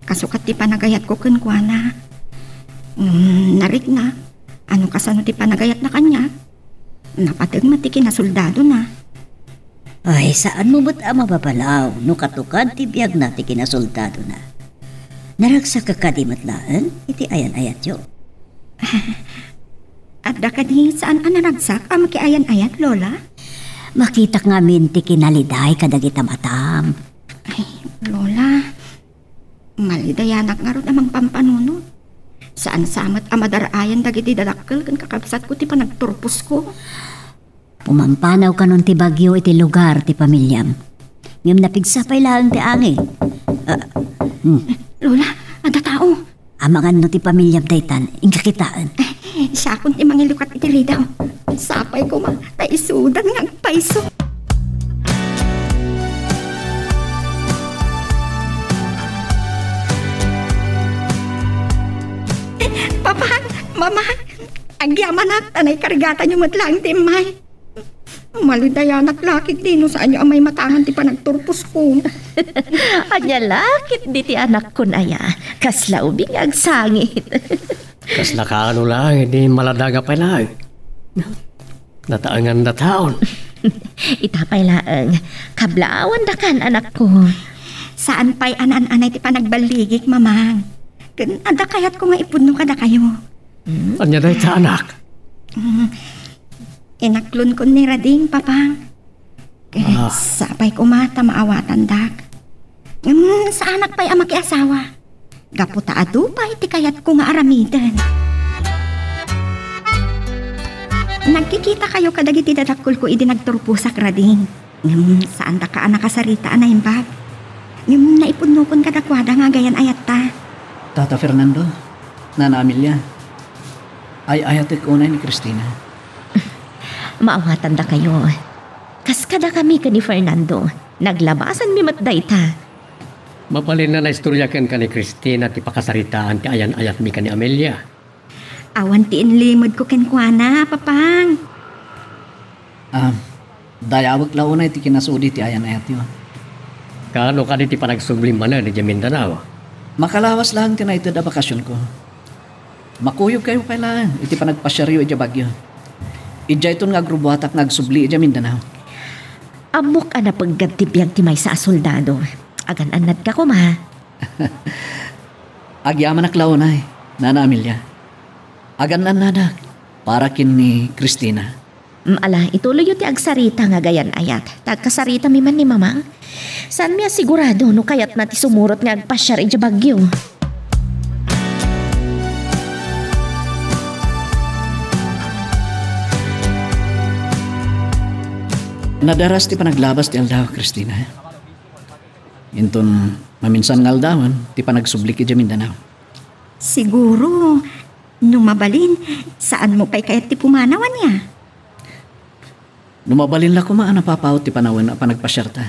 Kasu ket ti panagayatko kenkuana. Ngem nariknak, a no kasano ti panagayatna kaniak? Napateg met ti kinasoldadona. Ay, saanmo met a mababalaw no katukad ti biagna ti kinasoldadona. Naragsak kadi met laeng iti ayan-ayatyo? Adda kadi saan a naragsak a makiayan-ayat, Lola? Makitak ngamin ti kinaliday kadagita matam. Ay, Lola, malidayanak ngarud a mangpampanunot. Saan sa met a madar-ayan dagiti dadakkel ken kakabsatko ti panagturposko. Pumampanaw kanon ti bagyo iti lugar ti pamiliam. Ngem napigsa pay laeng ti angin. Ah, hmm. Lola, adda tao. Amangan no ti pamiliam daytan, inka kitaen. Siakon ti mangilukat iti ridaw. Sapay koma, ta isudan nga agpayso. Papang, Mamang, agyamanak, ta naikarigatanyo met laeng ti immay. Malidayanak la ketdi no saanyo a maimatangan ti panagturposko. Ania la ketdi ti anakkon aya? Kasla ubing nga agsangit. Kasla kaano laeng, di maladaga pay laeng. Nataengan na taon. Ita pay laeng, kablaawanda kan, anakko. Saan pay a naan-anay ti panagballigik, Mamang. Ken adda kayatko nga ipudno kadakayo. Hmm? Ania dayta, anak? Hmm. Inaklonkon ni Rading, Papang. Eh, ah. Sapay koma ta maawatandak. Ngem, saanak pay a makiasawa. Gapu ta adu pay ti kayatko nga aramiden. Nagkikitakayo kadagiti dadakkelko idi nagturposak, Rading. Ngem, saandaka a nakasarita a naimbag. Ngem, naipudnokon kadakuada nga agayan-ayatta. Tata Fernando, Nana Amelia, ay-ayatek unay ni Christina. Maawatandakayo. Kas kadakami ken ni Fernando, naglabasanmi met dayta. Mabalin a naistorya kenka ni Christina ti pakasaritaan ti ayan-ayatmi ken ni Amelia. Awan ti inlimedko kenkuana, Papang. Ah, dayawek la unay ti kinasudi ti ayan-ayatyo. Kaano kadi ti panagsublim manen idiay Mindanao? Makalawas laeng ti naited a bakasionko. Makuyogkayo pay laeng iti panagpasiaryo idiay Baguio. Idiayton nga agrubbuatak nga agsubli idiay Mindanao. Ammok a napeggad ti biag ti maysa a soldado. Agan-annadka koma. Agyamanak la unay, Nana Amelia. Agan-annadak para ken ni Christina. Mm, ala, ituloyyo ti agsarita nga agayan-ayat. Ta agkasaritami man ni Mamang. Saanmi a sigurado no kayatna ti sumurot nga agpasiar idiay Baguio. Nadaras ti panaglabas ti aldaw, Christina. Inton maminsan nga aldawen ti panagsublik idiay Mindanao. Siguro, no mabalin, saanmo pay kayat ti pumanaw ania? No mabalin la koma a napapaut ti panawen a panagpasiarta.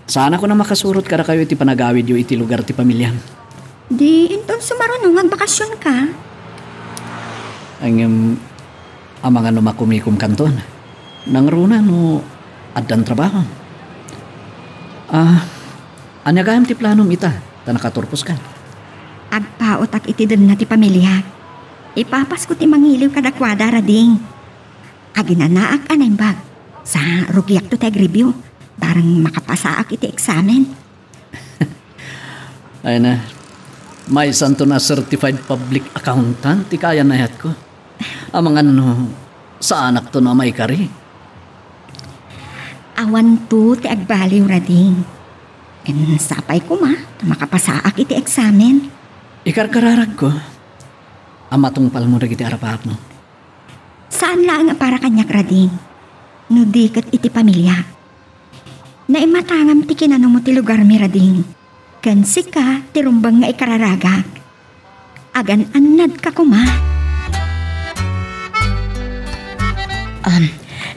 Saanak a makasurot kadakayo iti panagawidyo iti lugar ti pamiliam. Di inton sumaruno nga agbakasionka? Ngem, amangan no makumikomkanton. Nangruna no addan trabaho. Ah, ania gayam ti planom ita, ta nakaturposka? Agpaotak iti denna ti pamiliak. Ipapasko ti mangiliw kadakuada, Rading. Aginanaak a naimbag. Sa rugiakto ti agribyo. Barang makapasaak iti eksamen. Ay na, maysanto a certified public accountant ti kaayan-ayatko. Amangan no, saanakto a maikari. Awanto ti agbaliw, Rading. Ken sapay koma ta makapasaak iti eksamen. Ikarkararagko a matungpalmo dagiti arapaapmo. Saan laeng a para kaniak, Rading, no di ket iti pamiliak. Naimatangam ti kinanumo ti lugarmi, Rading, ken sika ti rumbeng nga ikararagak. Agan-annadka koma. Um,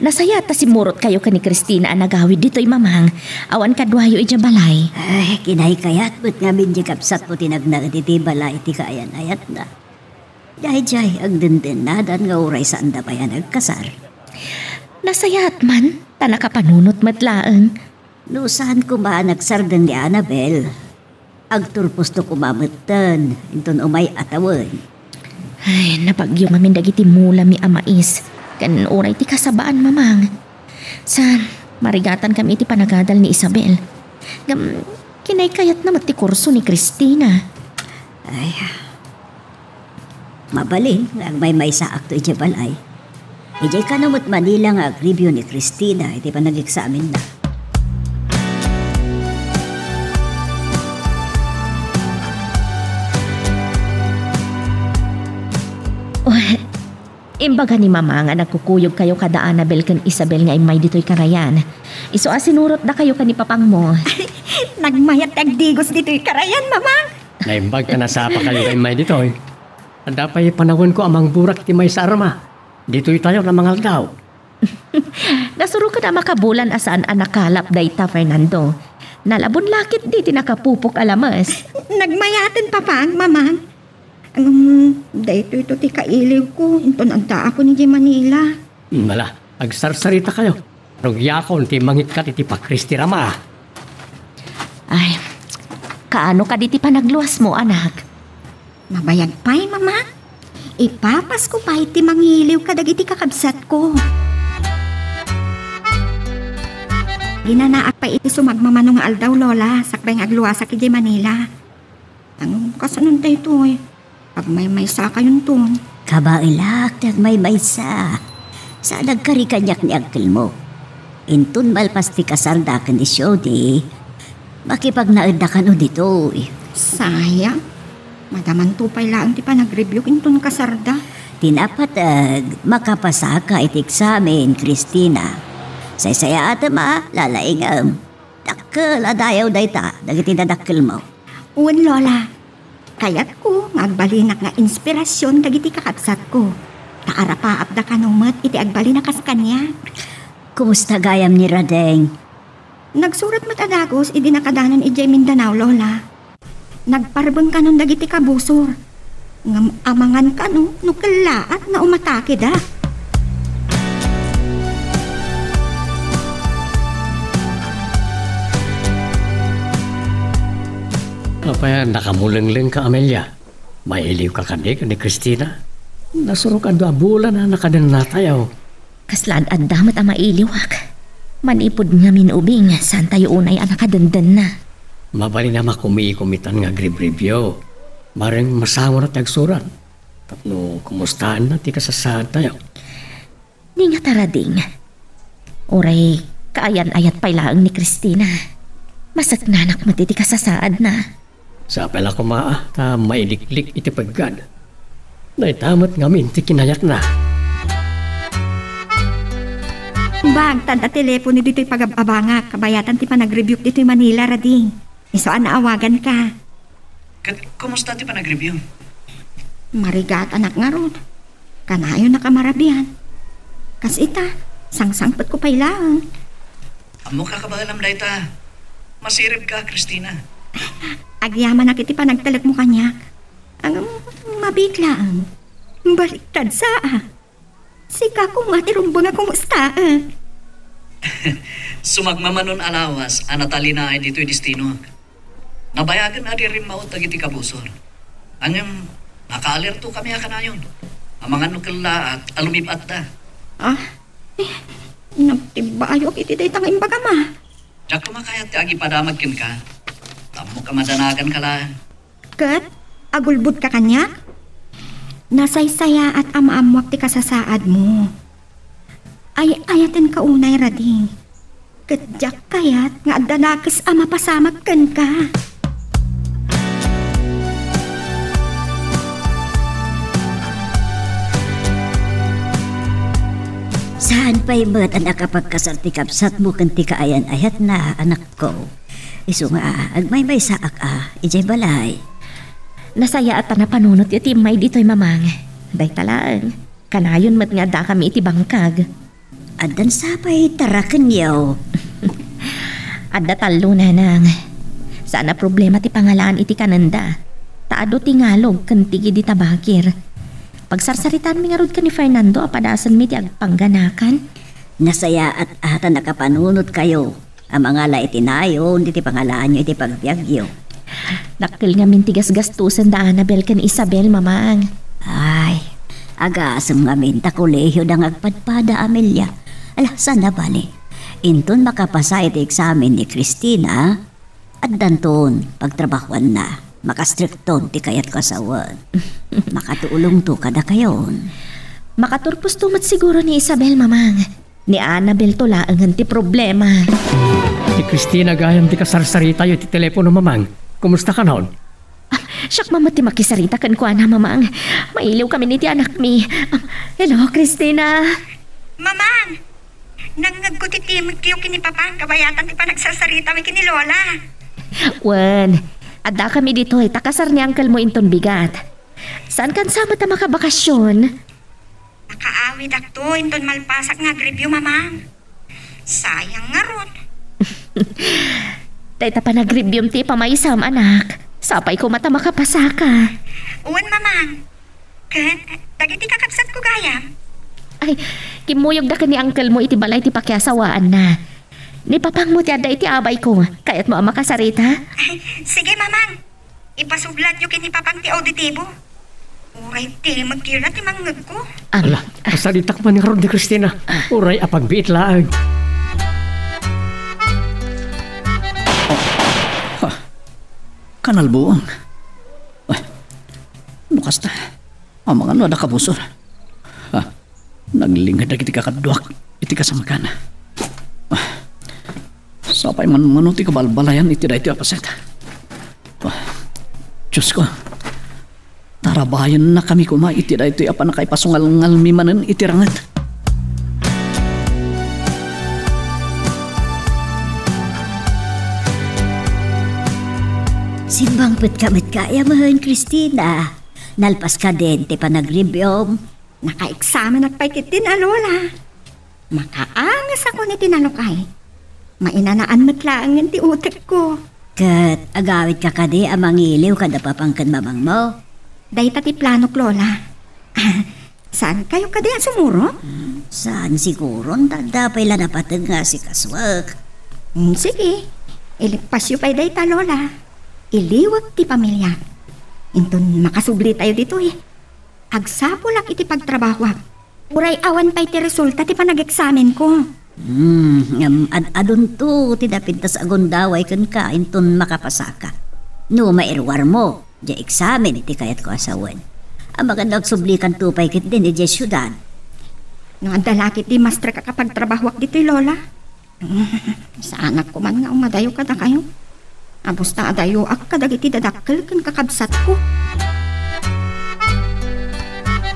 nasayaat ta simmurotkayo ken ni Christina a nagawid ditoy, Mamang. Awan kaduayo idiay balay. Ay, kinaykayat met ngamin ti kabsatmo ti nagnaed iti balay ti kaayan-ayatna. Daydiay, agdendennadan nga uray saanda pay a nagkasar. Nasayaat man, ta nakapanunot met laeng. No saan koma a nagsardeng ni Annabel, agturposto koma metten inton umay a tawen. Ay, nabagyo ngamin dagiti mulami a mais, ken uray ti kasabaan, Mamang. Sa, marigatankami iti panagadal ni Isabel. Ngem, kinaykayatna met ti kurso ni Christina. Ay, mabalin nga agmaymaysaakto idiay balay. Idiay kano met Manila nga agribyo ni Christina iti panageksaminna. Oh, imbaga ni Mama nga nagkukuyogkayo kada Annabel ken Isabel nga immay ditoy karayan. Isu a sinurotdakayo ken ni Papangmo. Nagmayat ti agdigos ditoy karayan, Mama. Naimbag ta nasapakayo nga immay ditoy. Adda pay panawenko a mangburak iti maysa a rama. Ditoytayo a mangaldaw. Nasuroken a makabulan a saan a nakalap dayta, Fernando. Nalabon la ketdi ti nakapupok a lames. Nagmayaten, Papang, Mamang. Ngem, daytoyto ti kailiwko inton addaakon idiay Manila. Hmm, ala, agsarsaritakayo. Rugiakon ti mangikkat iti pakris ti rama. Ay, kaano kadi ti panagluasmo, anak? Mabayag pay, Mama. Ipapasko pay ti mangiliw kadagiti kakabsatko. Ginanaak pay iti sumagmamano nga aldaw, Lola, sakbay nga agluasak idiay Manila. Ngem kasano daytoy? Agmaymaysakayonton. Kabaelak ti agmaymaysa. Saan agkari kaniak ni angkelmo. Inton malpas ti kasarda ken ni Shodi, makipagnaedda kano ditoy. Sayang. Madamanto pay laeng ti panagribiok inton kasarda. Ti napateg, makapasaka iti eksamen, Christina. Saysayaatem a lalaingem. Dakkel a dayaw dayta dagiti nadakkelmo. Wen, Lola. Kayatko nga agbalinak nga inspirasyon dagiti kakabsatko. Ta arapaapda kano met iti agbalin a kas kaniak. Kumusta gayam ni Radeng? Nagsurat met a dagus idi nakadanon idiay Mindanao, Lola. Nagparbeng kanon dagiti kabusor. Ngem amangan kano no kellaat nga umatakeda. Apay a nakamulenglengka, Amelia? Mailiwka kadi ken ni Christina? Nasurok adu a bulan a nakadennatayo. Kasla ad-adda met a mailiwak. Manipud ngamin ubing, saantayo unay a nakadendennaa. Mabalin a makumikom itan nga agribribio. Maring masango ti agsurat. Tapno kumustaenna ti kasasaadtayo. Ni nga tarading. Uray kaayan-ayat pay laeng ni Cristina. Masaknanak met iti kasasaadna. Sapay la koma ta mailiklik iti peggad. Dayta met ngamin ti kinayatna. Bag, ta adda telepono ditoy pagab-abangak, kabayatan ti panagrebiuk ditoy Manila, Rading. Isu a naawaganka. Ket kumusta ti panagrebiuk? Marigatanak ngarud. Kanayon a kamarabian. Kas ita, sangsangpetko pay laeng. Ammok a kabaelam dayta. Masiribka, Cristina. Agyamanak iti panagtalekmo kaniak. Ngem, mabiit laeng. Baliktad sa, a. Sika koma ti rumbeng a kumustaek. Sumagmamano a lawas a natalinaed ditoy destinoak. Nabayagen a di rimmaut dagiti kabusor. Ngem, nakaalerto kami a kanayon. Amangan no kellaat a lumib-atda. Ah, eh, nagtibbayok iti dayta nga imbagam, a. Diak koma kayat ti agipadamag kenka. Ammok a madanaganka laeng. Ket agulbodka kaniak? Nasaysayaat a maammoak ti kasasaadmo. Ay-ayatenka unay, Rading. Ket diak kayat nga adda nakes a mapasamak kenka. Saan pay met a nakapagkasar ti kabsatmo ken ti kaayan-ayatna, anakko. Isu nga, agmaymaysaak a, idiay balay. Nasayaat a napanunotyo ti immay ditoy, Mamang. Dayta laeng. Kanayon met nga addakami iti bangkag. Addan sapay tarakenyo. Adda tallo, Nanang. Saan a problema ti pangalaan iti kanenda. Ta adu ti ngalog ken tigid ita bakir. Pagsarsaritanmi ngarud ken ni Fernando a padasenmi ti agpangganakan. Nasayaat a ta nakapanunotkayo a mangala iti nayon iti pangalaanyo iti pagbiagyo. Dakkel ngamin ti gasgastosen da Annabel ken Isabel, Mamang. Ay, agasem ngamin ta kolehioda nga agpadpada, Amelia. Ala, saan a bale. Inton makapasa iti eksamen ni Cristina, addanton pagtrabahuanna. Makastrikton ti kayatko a sawen. Makatulongto kadakayon. Makaturposto met siguro ni Isabel, Mamang. Ni Annabel to laengen ti problema. Ni Cristina gayam ti kasarsaritayo iti telepono, Mamang. Kumusta kanon? Ah, siak man met ti makisarita kenkuana, Mamang. Mailiwkamin iti anakmi. Ah, hello, Cristina. Mamang! Nangngegko ti timekyo ken ni Papang kabayatan ti panagsarsaritami ken ni Lola. Wen, addakami ditoy ta kasar ni angkelmo inton bigat. Saankan sa met a makabakasyon? Nakaawidakto inton malpasak nga agrebiu, Mamang. Sayang ngarud. Dayta panagrebium ti ipamaysam, anak. Sapay koma ta makapasaka. Wen, Mamang. Ket dagiti kakabsatko gayam? Ay, kimmuyogda ken ni angkelmo iti balay ti pakiasawaanna. Ni Papangmo ti adda iti abayko. Kayatmo a makasarita? Ay, sige, Mamang. Ipasublatyo ken ni Papang ti auditibo. Uray timekyo la ti mangngegko. Ala, kasaritak man ngarud ni Cristina. Uray apagbiit laeng. Ha? Kanalbuang. Ah, no kasta, amangan no adda kabusor. Ha? Naglinged dagiti kakaduak iti kasamakan. Ah, sapay man mano ti kabalbalayan iti daytoy a paset. Ah, Diosko, tarabayennakami koma iti daytoy a pannakaipasungalngalmi manen iti ranget. Simmangpetka met gayam, Cristina. Nalpas kadin ti panagrebium? Nakaeksamenak pay ketdin a, Lola. Makaangesakon iti nalukay. Mainanaan met laengen ti utekko. Ket agawidka kadi a mangiliw kada Papang ken Mamangmo? Dayta ti planok, Lola. Saankayo kadi a sumurot? Hmm, saan siguron, ta adda pay la napateg nga asikasuek. Hmm, sige. Ilippasyo pay dayta, Lola. Iliwek ti pamiliak. Inton makasublitayo ditoy, agsapulak iti pagtrabahoak. Uray awan pay ti resulta ti panageksamen ko. Hmm, ngem ad-adunto ti napintas a gundaway kenka inton makapasaka. No mairuarmo, diay eksamen ti kayatko a sawen. Amangan no agsublikanto pay ketdin idiay siudad. No adda la ketdi mastrek a kapagtrabahoak ditoy, Lola. Saanak koman nga umadayo kadakayo. Abus ta adayoak kadagiti dadakkel ken kakabsatko.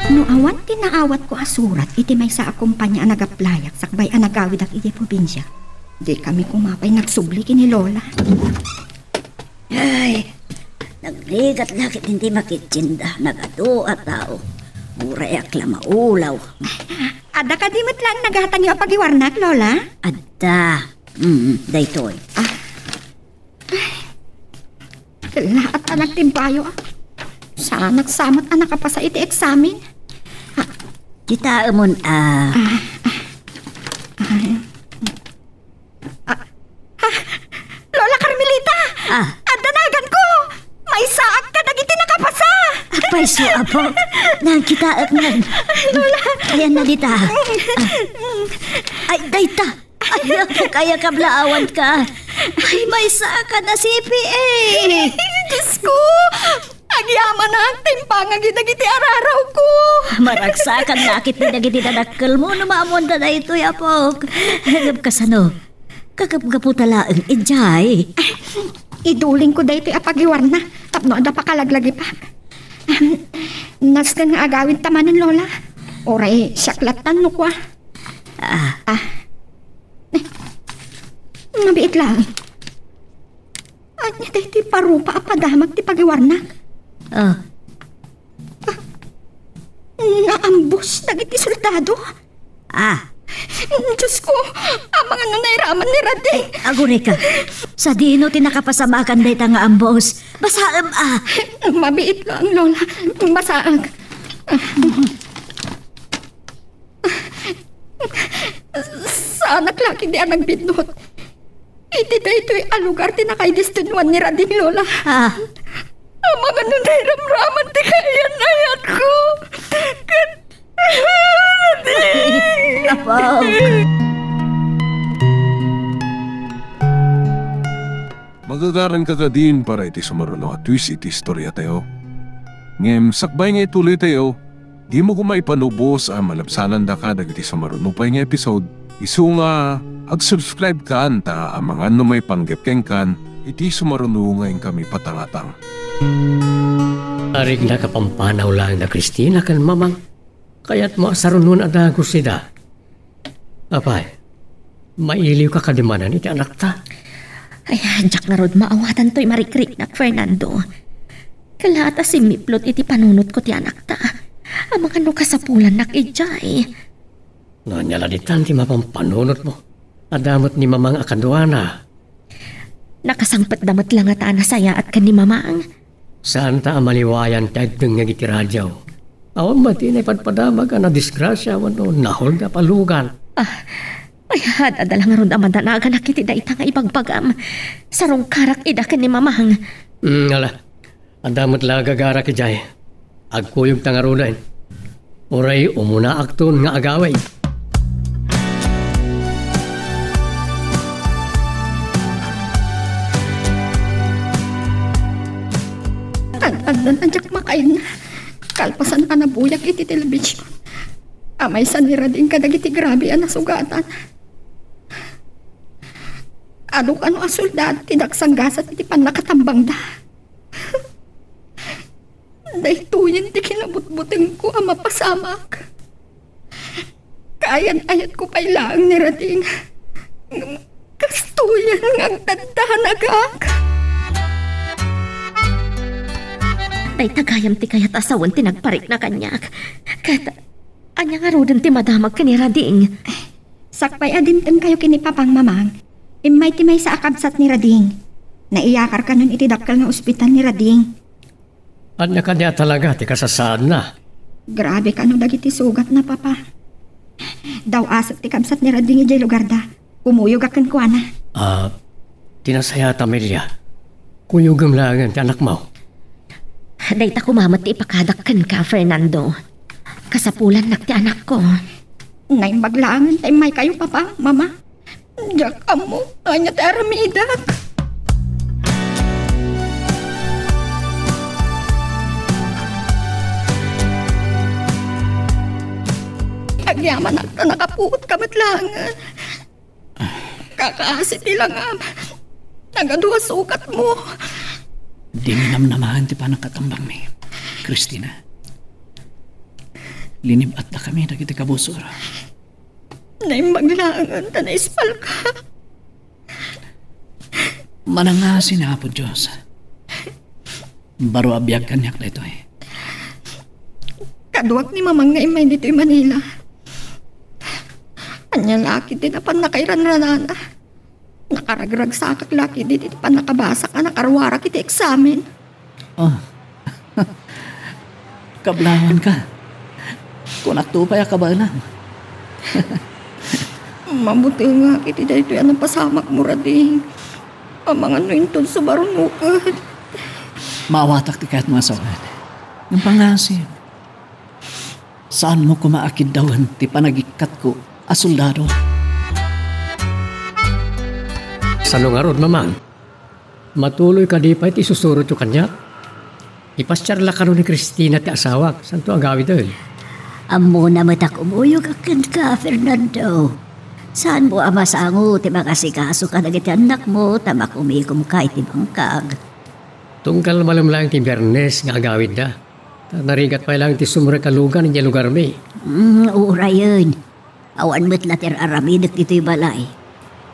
No awan ti naawatko a surat iti maysa a kompania a nagaplayak sakbay a nagawidak idiay probinsia, dikami koma pay nagsubli ken ni Lola. Ay, nagrigat la ketdin ti makittienda, nagadu a tao. Urayak la maulaw. Adda kadi met laeng nagatangyo a pagiwarnak, Lola? Adda. Mm, daytoy. Ah. Ay, laat a nagtimbayo, ah. Saanak sa met a nakapasa iti eksamen. Ah. Kitaemon, ah. Ah, ah. Ay. Ah, ah, Lola Carmelita! Ah. Adda naganko! Maysaak kadagiti nakapasa! Apay, su, apo. Nagkitaek man. Lola! Ayan na dita. Ah. Ay, dayta! Ay, apo, kaya kablaawan ka. Ay, maysaak a C P A! Diyos ko! Agyamanak ti impangag dagiti ararawko. Maragsakan la ketdi dagiti dadakkelmo no maammoanda daytoy, apok. Ngem kasano? Kagapgaputa laeng idiay. Ay, idulingko daytoy a pagiwarna tapno adda pakalaglagipak. Ahem, nasken nga agawidta manen, Lola. Uray siak lattan no kua. Ah. Ah. Eh, mabiit laeng. Ania daytoy parupa a padamag ti pagiwarnak? Ah. Ah, naambos dagiti soldado? Ah. Diyos ko, amangan no nairaman ni Rading. Aguray ka. Sadino ti nakapasamakan dayta nga ambos? Basaem, ah. Mabiit laeng, Lola. Basaek. Saanak la ketdi a nagbinnut. Iti daytoy a lugar ti nakaidestinoan ni Rading, Lola. Ah. Amangan no nairamraman ti kaayan-ayatko. Ket, Rading! Apo. Magagaranka kadin para iti sumaruno a twist iti istoriatayo. Ngem sakbay nga ituloytayo, dimo koma ipanubos a malabsanandaka dagiti sumaruno pay nga episode, isu nga ag-subscribe kan ta amangan no maipanggep kenkan iti sumaruno nga inkami patangatang. Arigna kapampanaw laeng da Cristina ken Mamang. Kayatmo a sarunon a dagus ida. Apay, mailiwka kadi manen iti anakta? Ay, diak ngarud maawatan toy marikriknak, Fernando. Kalaat a simmiplot iti panunotko ti anakta. Amangan no kasapulannak idiay. No ania la ditan ti mapampanunotmo? Adda met ni Mamang a kaduana. Nakasangpetda met la ngata a nasayaat ken ni Mamang. Saanta a maliwayan ti agdengngeg iti radio. Awan met ti naipadpadamag a nadisgrasia wenno nahold a palugan. Ah, ay, ad-adda la ngarud a madanaganak iti dayta nga ibagbagam. Sarungkarak ida ken ni Mamang. Mm, ala. Adda met la gagarak idiay. Agkuyogta ngaruden. Uray umunaakton nga agawid. Ad-addan a diak makainna. Kalpasan a nabuyag iti telebision a maysa ni Rading kadagiti grabe a nasugatan. Adu kano a soldado ti dagsanggasat iti pannakatambangda. Daytoyen ti kinabutbutengko a mapasamak. Kaayan-ayatko pay laeng ni Rading. Ngem kastoyen nga agdaddanagak. Dayta gayam ti kayat a sawen ti nagparikna kaniak. Ket ania ngaruden ti madamag ken ni Rading? Sakbay a dimtengkayo ken ni Papang, Mamang, immay ti maysa a kabsat ni Rading. Naiyakar kanon iti dakkel nga ospital ni Rading. Ania kadi a talaga ti kasasaadna? Grabe kano dagiti sugatna, Papa. Daw-asek ti kabsat ni Rading idiay lugarda. Kumuyogak kenkuana. Ah, ti nasayaat a media. Kuyogem laengen ti anakmo. Dayta koma met ti ipakadak kenka, Fernando. Kasapulannak ti anakko. Naimbag laengen ta immaykayo, Papa, Mama. Diak ammo ania ti aramidak. Agyamanak ta nakapuotka met laengen. Kakaasi ti langam. Nagadu a sukatmo. Dimi namnamaen ti pannakatambangmi, Christina. Linib-atdakami dagiti kabusor. Naimbag laengen ta naispalka. Manangasi ni Apo Dios. Baro a biag kaniak daytoy. Kaduak ni Mamang nga immay ditoy Manila. Ania la ketdi ti napan nakairanranana? Nakaragragsakak la ketdi ti pannakabasak a nakaruarak iti eksamen. Oh. Kablawanka. Kunakto pay a kabaelam. Mabutengak iti daytoy a napasamakmo, Rading. Amangan no inton subaronmo ket. Maawatak ti kayatmo a sawen. Ngem pangngaasi, saanmo koma a kiddawen ti panagikkatko a soldado. Sano ngarud, Mamang? Matuloy kadi pay ti isusurotyo kaniak? Ipasiar la kano ni Christina ti asawak, saanto agawiden? Ammona met a kumuyogak kenka, Fernando. Saanmo a masango ti mangasikaso kadagiti annakmo ta makumikomka iti bangkag? Tunggal malem laeng ti Biernes nga agawidda. Ta narigat pay laeng ti sumrek a lugan idiay lugarmi. Mm, urayen. Awan met la ti ar-aramidek ditoy balay.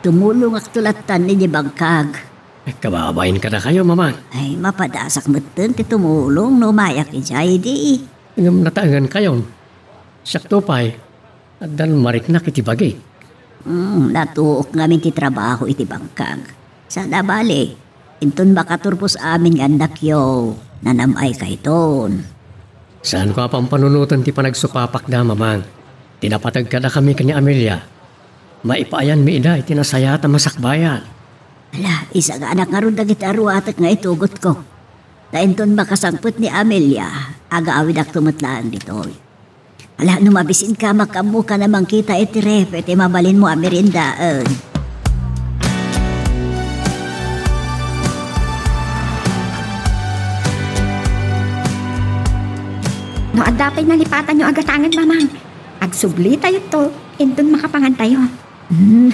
Tumulongakto lattan idiay bangkag. Agkababain kadakayo, Mamang. Ay, mapadasak metten ti tumulong no umayak idiay, di. Ngem nataengankayon. Siakto pay, addan mariknak iti bagik. Mm, natuok ngamin ti trabaho iti bangkag. Saan a bale, inton makaturpos amin nga annakyo, nanam-aykayton. Saanko a pampanunoten ti panagsupapakda, Mamang. Ti napateg kadakami ken ni Amelia, maipaayanmi ida iti nasayaat a masakbayan. Ala, isaganak ngarud dagiti aruatek nga itugotko. Ta inton makasangpet ni Amelia, agawidakto met laeng ditoy. Ala, no mabisinka, makaammokan a mangkita iti ref iti mabalinmo a meriendaen. No adda pay nalipatanyo a gatangen, Mamang, agsublitayonto inton makapangantayo. Hmm,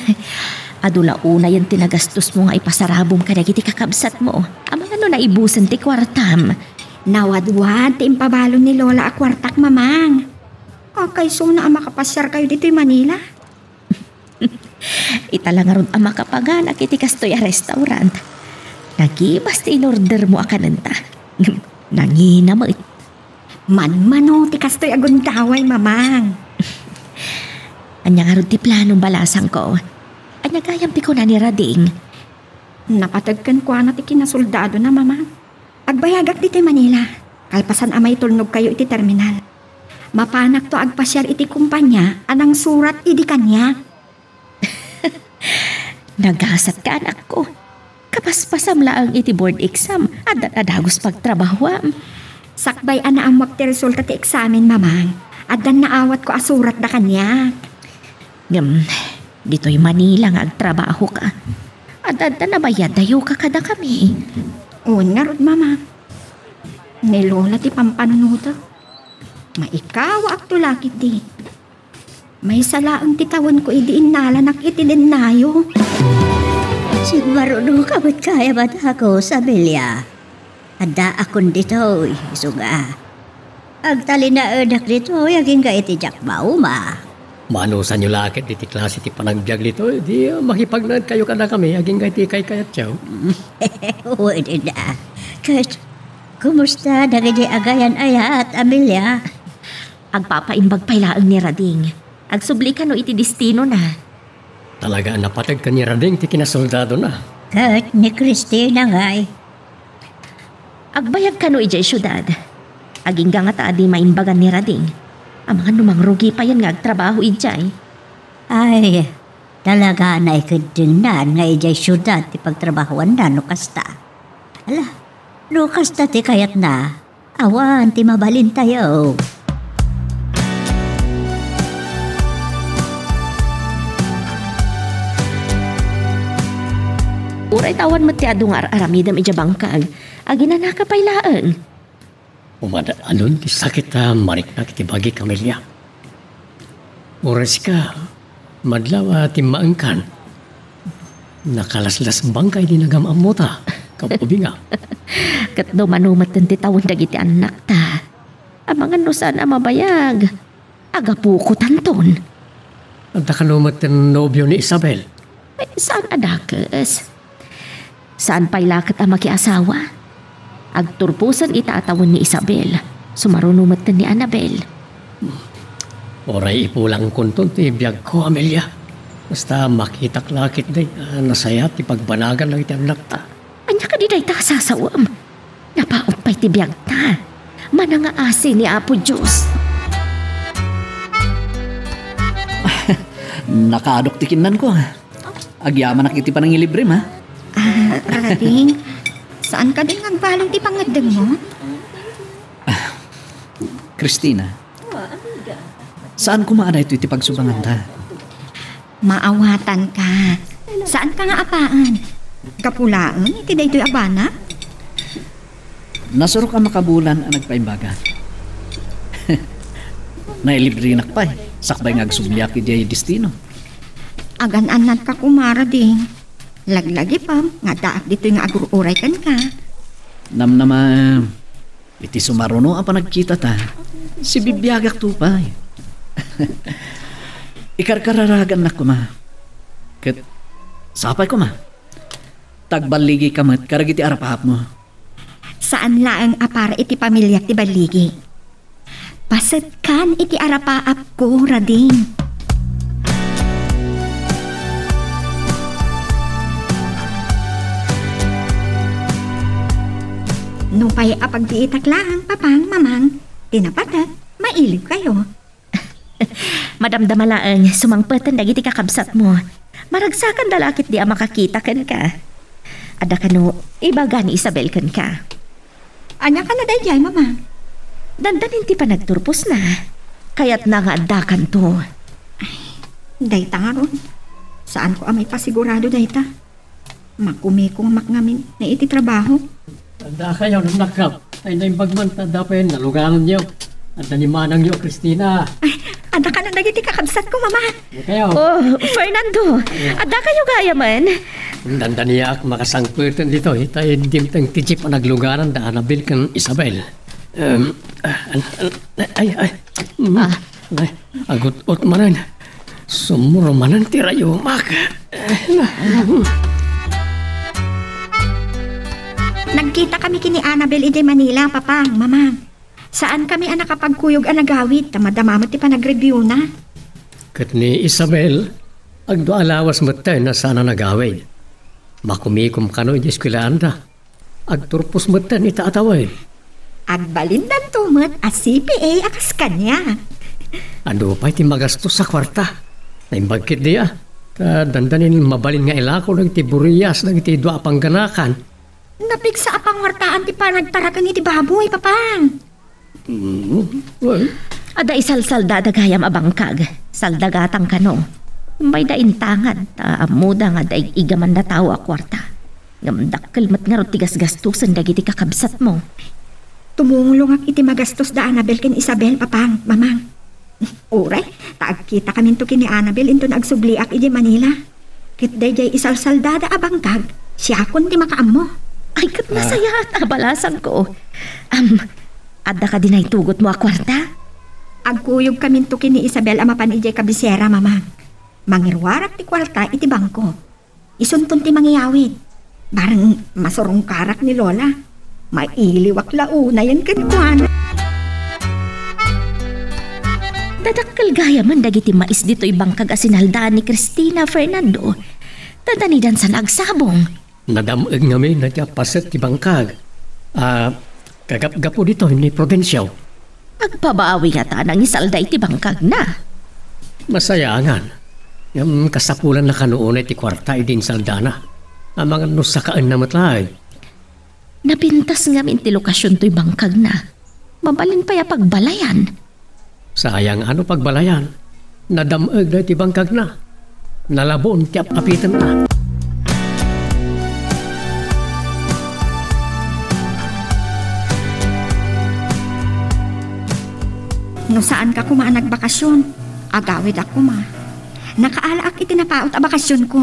adu la unayen ti nagastosmo nga ipasarabom kadagiti kakabsatmo. Amangan no naibusen ti kuartam. Nawadwad ti impabalon ni Lola a kuartak, Mamang. Akaysona a makapasiarkayo ditoy Manila? Ita la ngarud a makapaganak iti kastoy a restaurant. Nagibas ti inordermo a kanenta. Nangina met. Manmano ti kastoy a gundaway, Mamang. Ania ngarud ti planom, balasangko? Ania gayam ti kuna ni Rading? Napateg kenkuana ti kinasoldadona, Mamang. Agbayagak ditoy Manila, kalpasan a maitulnogkayo iti terminal. Mapanakto a agpasiar iti kompania a nangsurat idi kaniak. Nagasatka, anakko. Kapaspasam laeng iti board exam, addan a dagus pagtrabahuam. Sakbay a naammoak ti resulta ti eksamen, Mamang, addan naawatko a suratda kaniak. Ngem, ditoy Manila nga agtrabahoka, adda-adda nabayadayoka kadakami. Wen ngarud, Mamang. Ni Lola ti pampanunotek. Maikawaakto la ketdi. Maysa laeng ti tawenko idi innalanak iti dennayo. Sigmarunoka met gayam a dagus, Amelia. Addaakon ditoy, isu nga, agtalinaedak ditoy agingga iti diak mauma. Manusanyo la ket iti klase ti panagbiag ditoy, di, ah, makipagnaedkayo kadakami agingga iti kaykayatyo. Wen a. Ket, kumusta dagiti agayan-ayat, Amelia? Agpapaimbag pay laeng ni Rading. Agsubli kano iti destinona. Talaga a napateg ken ni Rading ti kinasoldadona. Ket ni Christina ngay? Agbayag kano idiay siudad. Agingga ngata a di maimbagan ni Rading. Amangan no mangrugi payen nga agtrabaho idiay. Ay, talaga a naikeddengnan nga idiay siudad ti pagtrabahoanna no kasta. Ala, no kasta ti kayatna, awan ti mabalintayo. Uray ta awan met ti adu nga ar-aramidem idiay bangkag, aginanaka pay laeng. Umad-adun ti sakit a mariknak iti bagik, Amelia. Uray sika, madlaw a timmaengkan. Nakalaslasbangka idi nagam-ammota, kaubingam. Ket dumano metten ti tawen dagiti annakta. Amangan no saan a mabayag. Agapuko tanton. Adda kano met ti nobio ni Isabel? Ay, saan a dakes. Saan pay la ket a makiasawa. Agturposen ita a tawen ni Isabel. Sumaruno met ni Annabel. Uray ipulangkonton ti biagko, Amelia. Basta makitak la ketdi a nasayaat ti pagbanagan dagiti annakta. Ania kadi dayta a sasawem? Napaut pay ti biagta. Manangaasi ni Apo Dios. Nakaadok ti kinnanko. Agyamanak iti panangilibrem, ha? Ah, Rading, saan kadi nga agbaliw ti pangngeddengmo? Christina, saan koma a daytoy ti pagsubanganta? Maawatanka. Saanka nga apaen? Gapu laeng iti daytoy a bana? Nasurok a makabulan a nagpaimbaga. Nailibrenak pay, sakbay nga agsubliak idiay destino. Agan-annadka koma, Rading. Laglagipem nga addaak ditoy nga agur-uray kenka. Namnamaem, iti sumaruno a panagkitata, sibibiagakto pay. Ikarkararagannak koma. Ket sapay koma. Ta agballigika met kadagiti arapaapmo. Saan laeng a para iti pamiliak ti balligi. Pasetkan iti arapaapko, Rading. Nupay a pagbiitak laeng, Papang, Mamang, ti napatek, mailiwkayo. Madamdama laeng, sumangpeten dagiti kakabsatmo. Maragsakanda la ketdi a makakita kenka. Adda kano ibaga ni Isabel kenka? Ania kano daydiay, Mama? Dandanin ti panagturposna. Kayatna nga addakanto. Ay, dayta ngarud. Saanko a maipasigurado dayta. Makumikongmak ngamin iti trabaho. Adda kayo, nanakap. Ay, naimbag man, ta adda pay nalugananyo. Adda ni manangyo, Christina. Ay, adda kano dagiti kakabsatko, Mama. Adda kayo. Oh, Fernando, adda kayo gayamen? Dandaniak makasangpeten ditoy, ta dimteng ti jeep a naglugaran da Annabel ken Isabel. Em, ah, an-, an-, ay, ay. Mm. Ah. Ay, agut-ut manen. Sumuro manen ti rayumak. Nagkita kami ken ni Annabel idiay Manila, Papang, Mamang. Saan kami a nakapagkuyog a nagawid, ta madama met ti panagreviewna. Ket ni Isabel, agdua a lawas metten a saan a nagawid. Makumikom kano idiay eskuelaanda. Agturpos metten ita a tawen. Agbalindanto met a C P A a kas kaniak. Adu pay ti magastos a kuarta. Naimbag ketdi a. Ta dandanin mabalin nga ilako dagiti burias dagiti dua a pangganakan. Napigsa a panguartaan ti panagtaraken iti baboy, Papang. Mm, well. Adda isalsaldada gayam a bangkag. Saldagatang kano. Mayda intangad, ta ammoda nga adda ig-igaman a tao a kuarta. Ngem dakkel met ngarud ti gasgastosen dagiti kakabsatmo. Tumulongak iti magastos da Annabel ken Isabel, Papang, Mamang. Uray, ta agkitakaminto ken ni Annabel inton agsubliak idiay Manila. Ket daydiay isalsaldada a bangkag, siakon ti makaammo. Ay, ket nasayaat a balasangko. Am, adda kadi naitugotmo a kuarta? Agkuyogkaminto ken ni Isabel a mapan idiay kabisera, Mama. Mangiruarak ti kuarta iti bangko. Isunton ti mangiyawid. Bareng masurungkarak ni Lola. Mailiwak la unayen kenkuana. Dadakkel gayamen dagiti mais ditoy bangkag a sinaldaan ni Christina, Fernando. Dadanidan sana agsabong. Nadam-eg ngamin a ti appaset ti bangkag. Ah, Kagapgapu ditoy ni Prudencio. Agpabawi ngata a nangisalda iti bangkagna. Masayaangan. Ngem kasapulanna kano unay ti kuarta idi insaldana. Amangan no sakaenna met laeng. Napintas ngamin ti lokasion toy bangkagna. Mabalin pay a pagbalayan. Sayang a no pagbalayan, nadam-eg daytoy bangkagna. Nalabon ti ap-apitenna. No saanka koma a nagbakasyon, agawidak koma. Nakaalaak iti napaut a bakasyonko.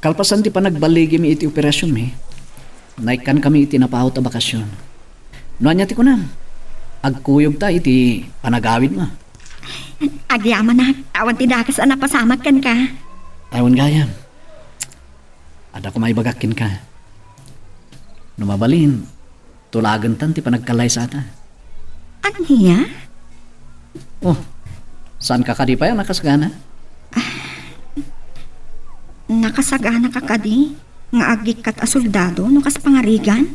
Kalpasan ti panagballigimi iti operasionmi, naikkankami iti napaut a bakasyon. No ania ti kunam, agkuyogta iti panagawidmo. Agyamanak, awan ti dakes a napasamak kenka. Awan gayam. Adda koma ibagak kenka. No mabalin, tulagentan ti panagkallaysata. Ania? Oh, saanka kadi pay a nakasagana? Nakasagana ka kadi nga agikkat a soldado no kas pangarigan?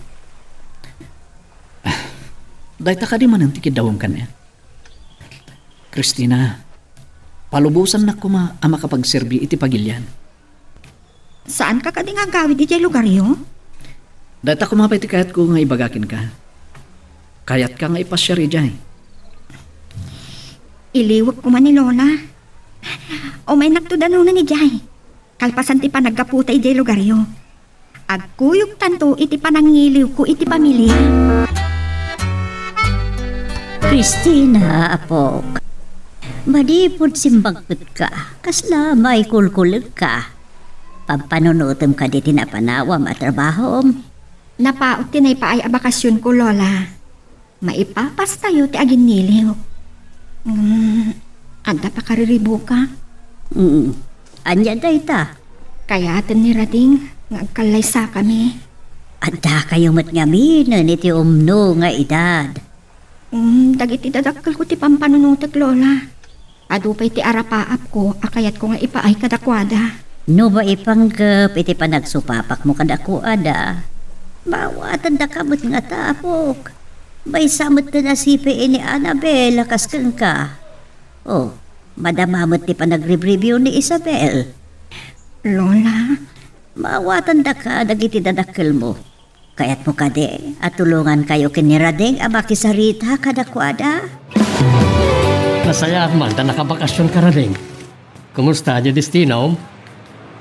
Dayta kadi manen ti kiddawem kaniak. Christina, palubosannak koma a makapagserbi iti pagilian. Saanka kadi nga agawid idiay lugaryo? Dayta koma pay ti kayatko nga ibaga kenka. Kayatka nga ipasiar idiay. Iliwek koma ni Lola. Umaynakto danonen idiay. Kalpasan ti panaggaputa idiay lugaryo, agkuyogtanto iti panangiliwko iti pamilia. Christina, apok, manipud simbagpetka, kasla maikulkulegka. Pampanunotem kadi ti napanawam a trabahom? Napaut ti naipaay a bakasyonko, Lola. Maipapastayo ti aginniliw. Ngem, adda pakariribuka. Mm. Ania dayta? Kayaten ni Rading nga agkallaysakami. Addakayo met ngaminen iti umno nga edad. Mm, dagiti dadakkelko ti pampanunotek, Lola. Adu pay ti arapaapko a kayatko nga ipaay kadakuada. No maipanggep iti panagsupapakmo kadakuada, maawatandaka met ngata, apok. Maysa metten a sipi ni Annabel a kas kenka. Oh, madama met ti panagribribio ni Isabel. Lola. Maawatandaka dagiti dadakkelmo. Kayatmo kadi a tulongankayo ken ni Rading a makisarita kadakuada? Nasayaat man ta nakabakasionka, Rading. Kumusta diay destinom?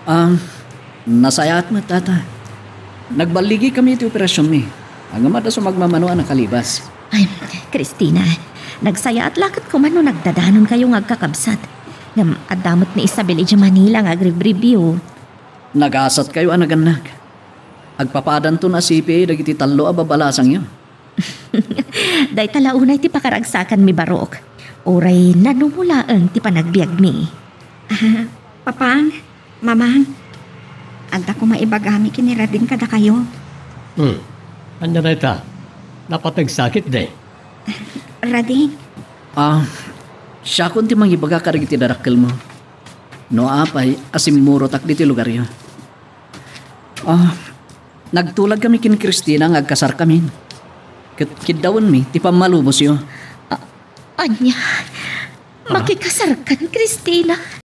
Ah, nasayaat met, Tata. Nagballigikami iti operasionmi. Ngem adda sumagmamano a nakalibas. Ay, Christina, nagsayaat la ket koma no nagdadanonkayo nga agkakabsat. Ngem adda met ni Isabel idiay Manila nga agribribio. Nagasatkayo a nagannak. Agpapadanton a sipi dagiti tallo a babalasangyo. Dayta la unay ti pakaragsakanmi, Barok. Uray nanumo laeng ti panagbiagmi. Ah, Papang, Mamang, adda koma ibagami ken ni Rading kadakayo. Hmm. Ania dayta? Napateg sakit, di? Rading. Ah, siakon ti mangibaga kadagiti dadakkelmo. No apay a simmurotak ditoy lugaryo. Ah, nagtulagkami ken Christina nga agkasarkami. Ket kiddawenmi ti pammalubosyo. A-, ania? Ah? Makikasarkan, Christina?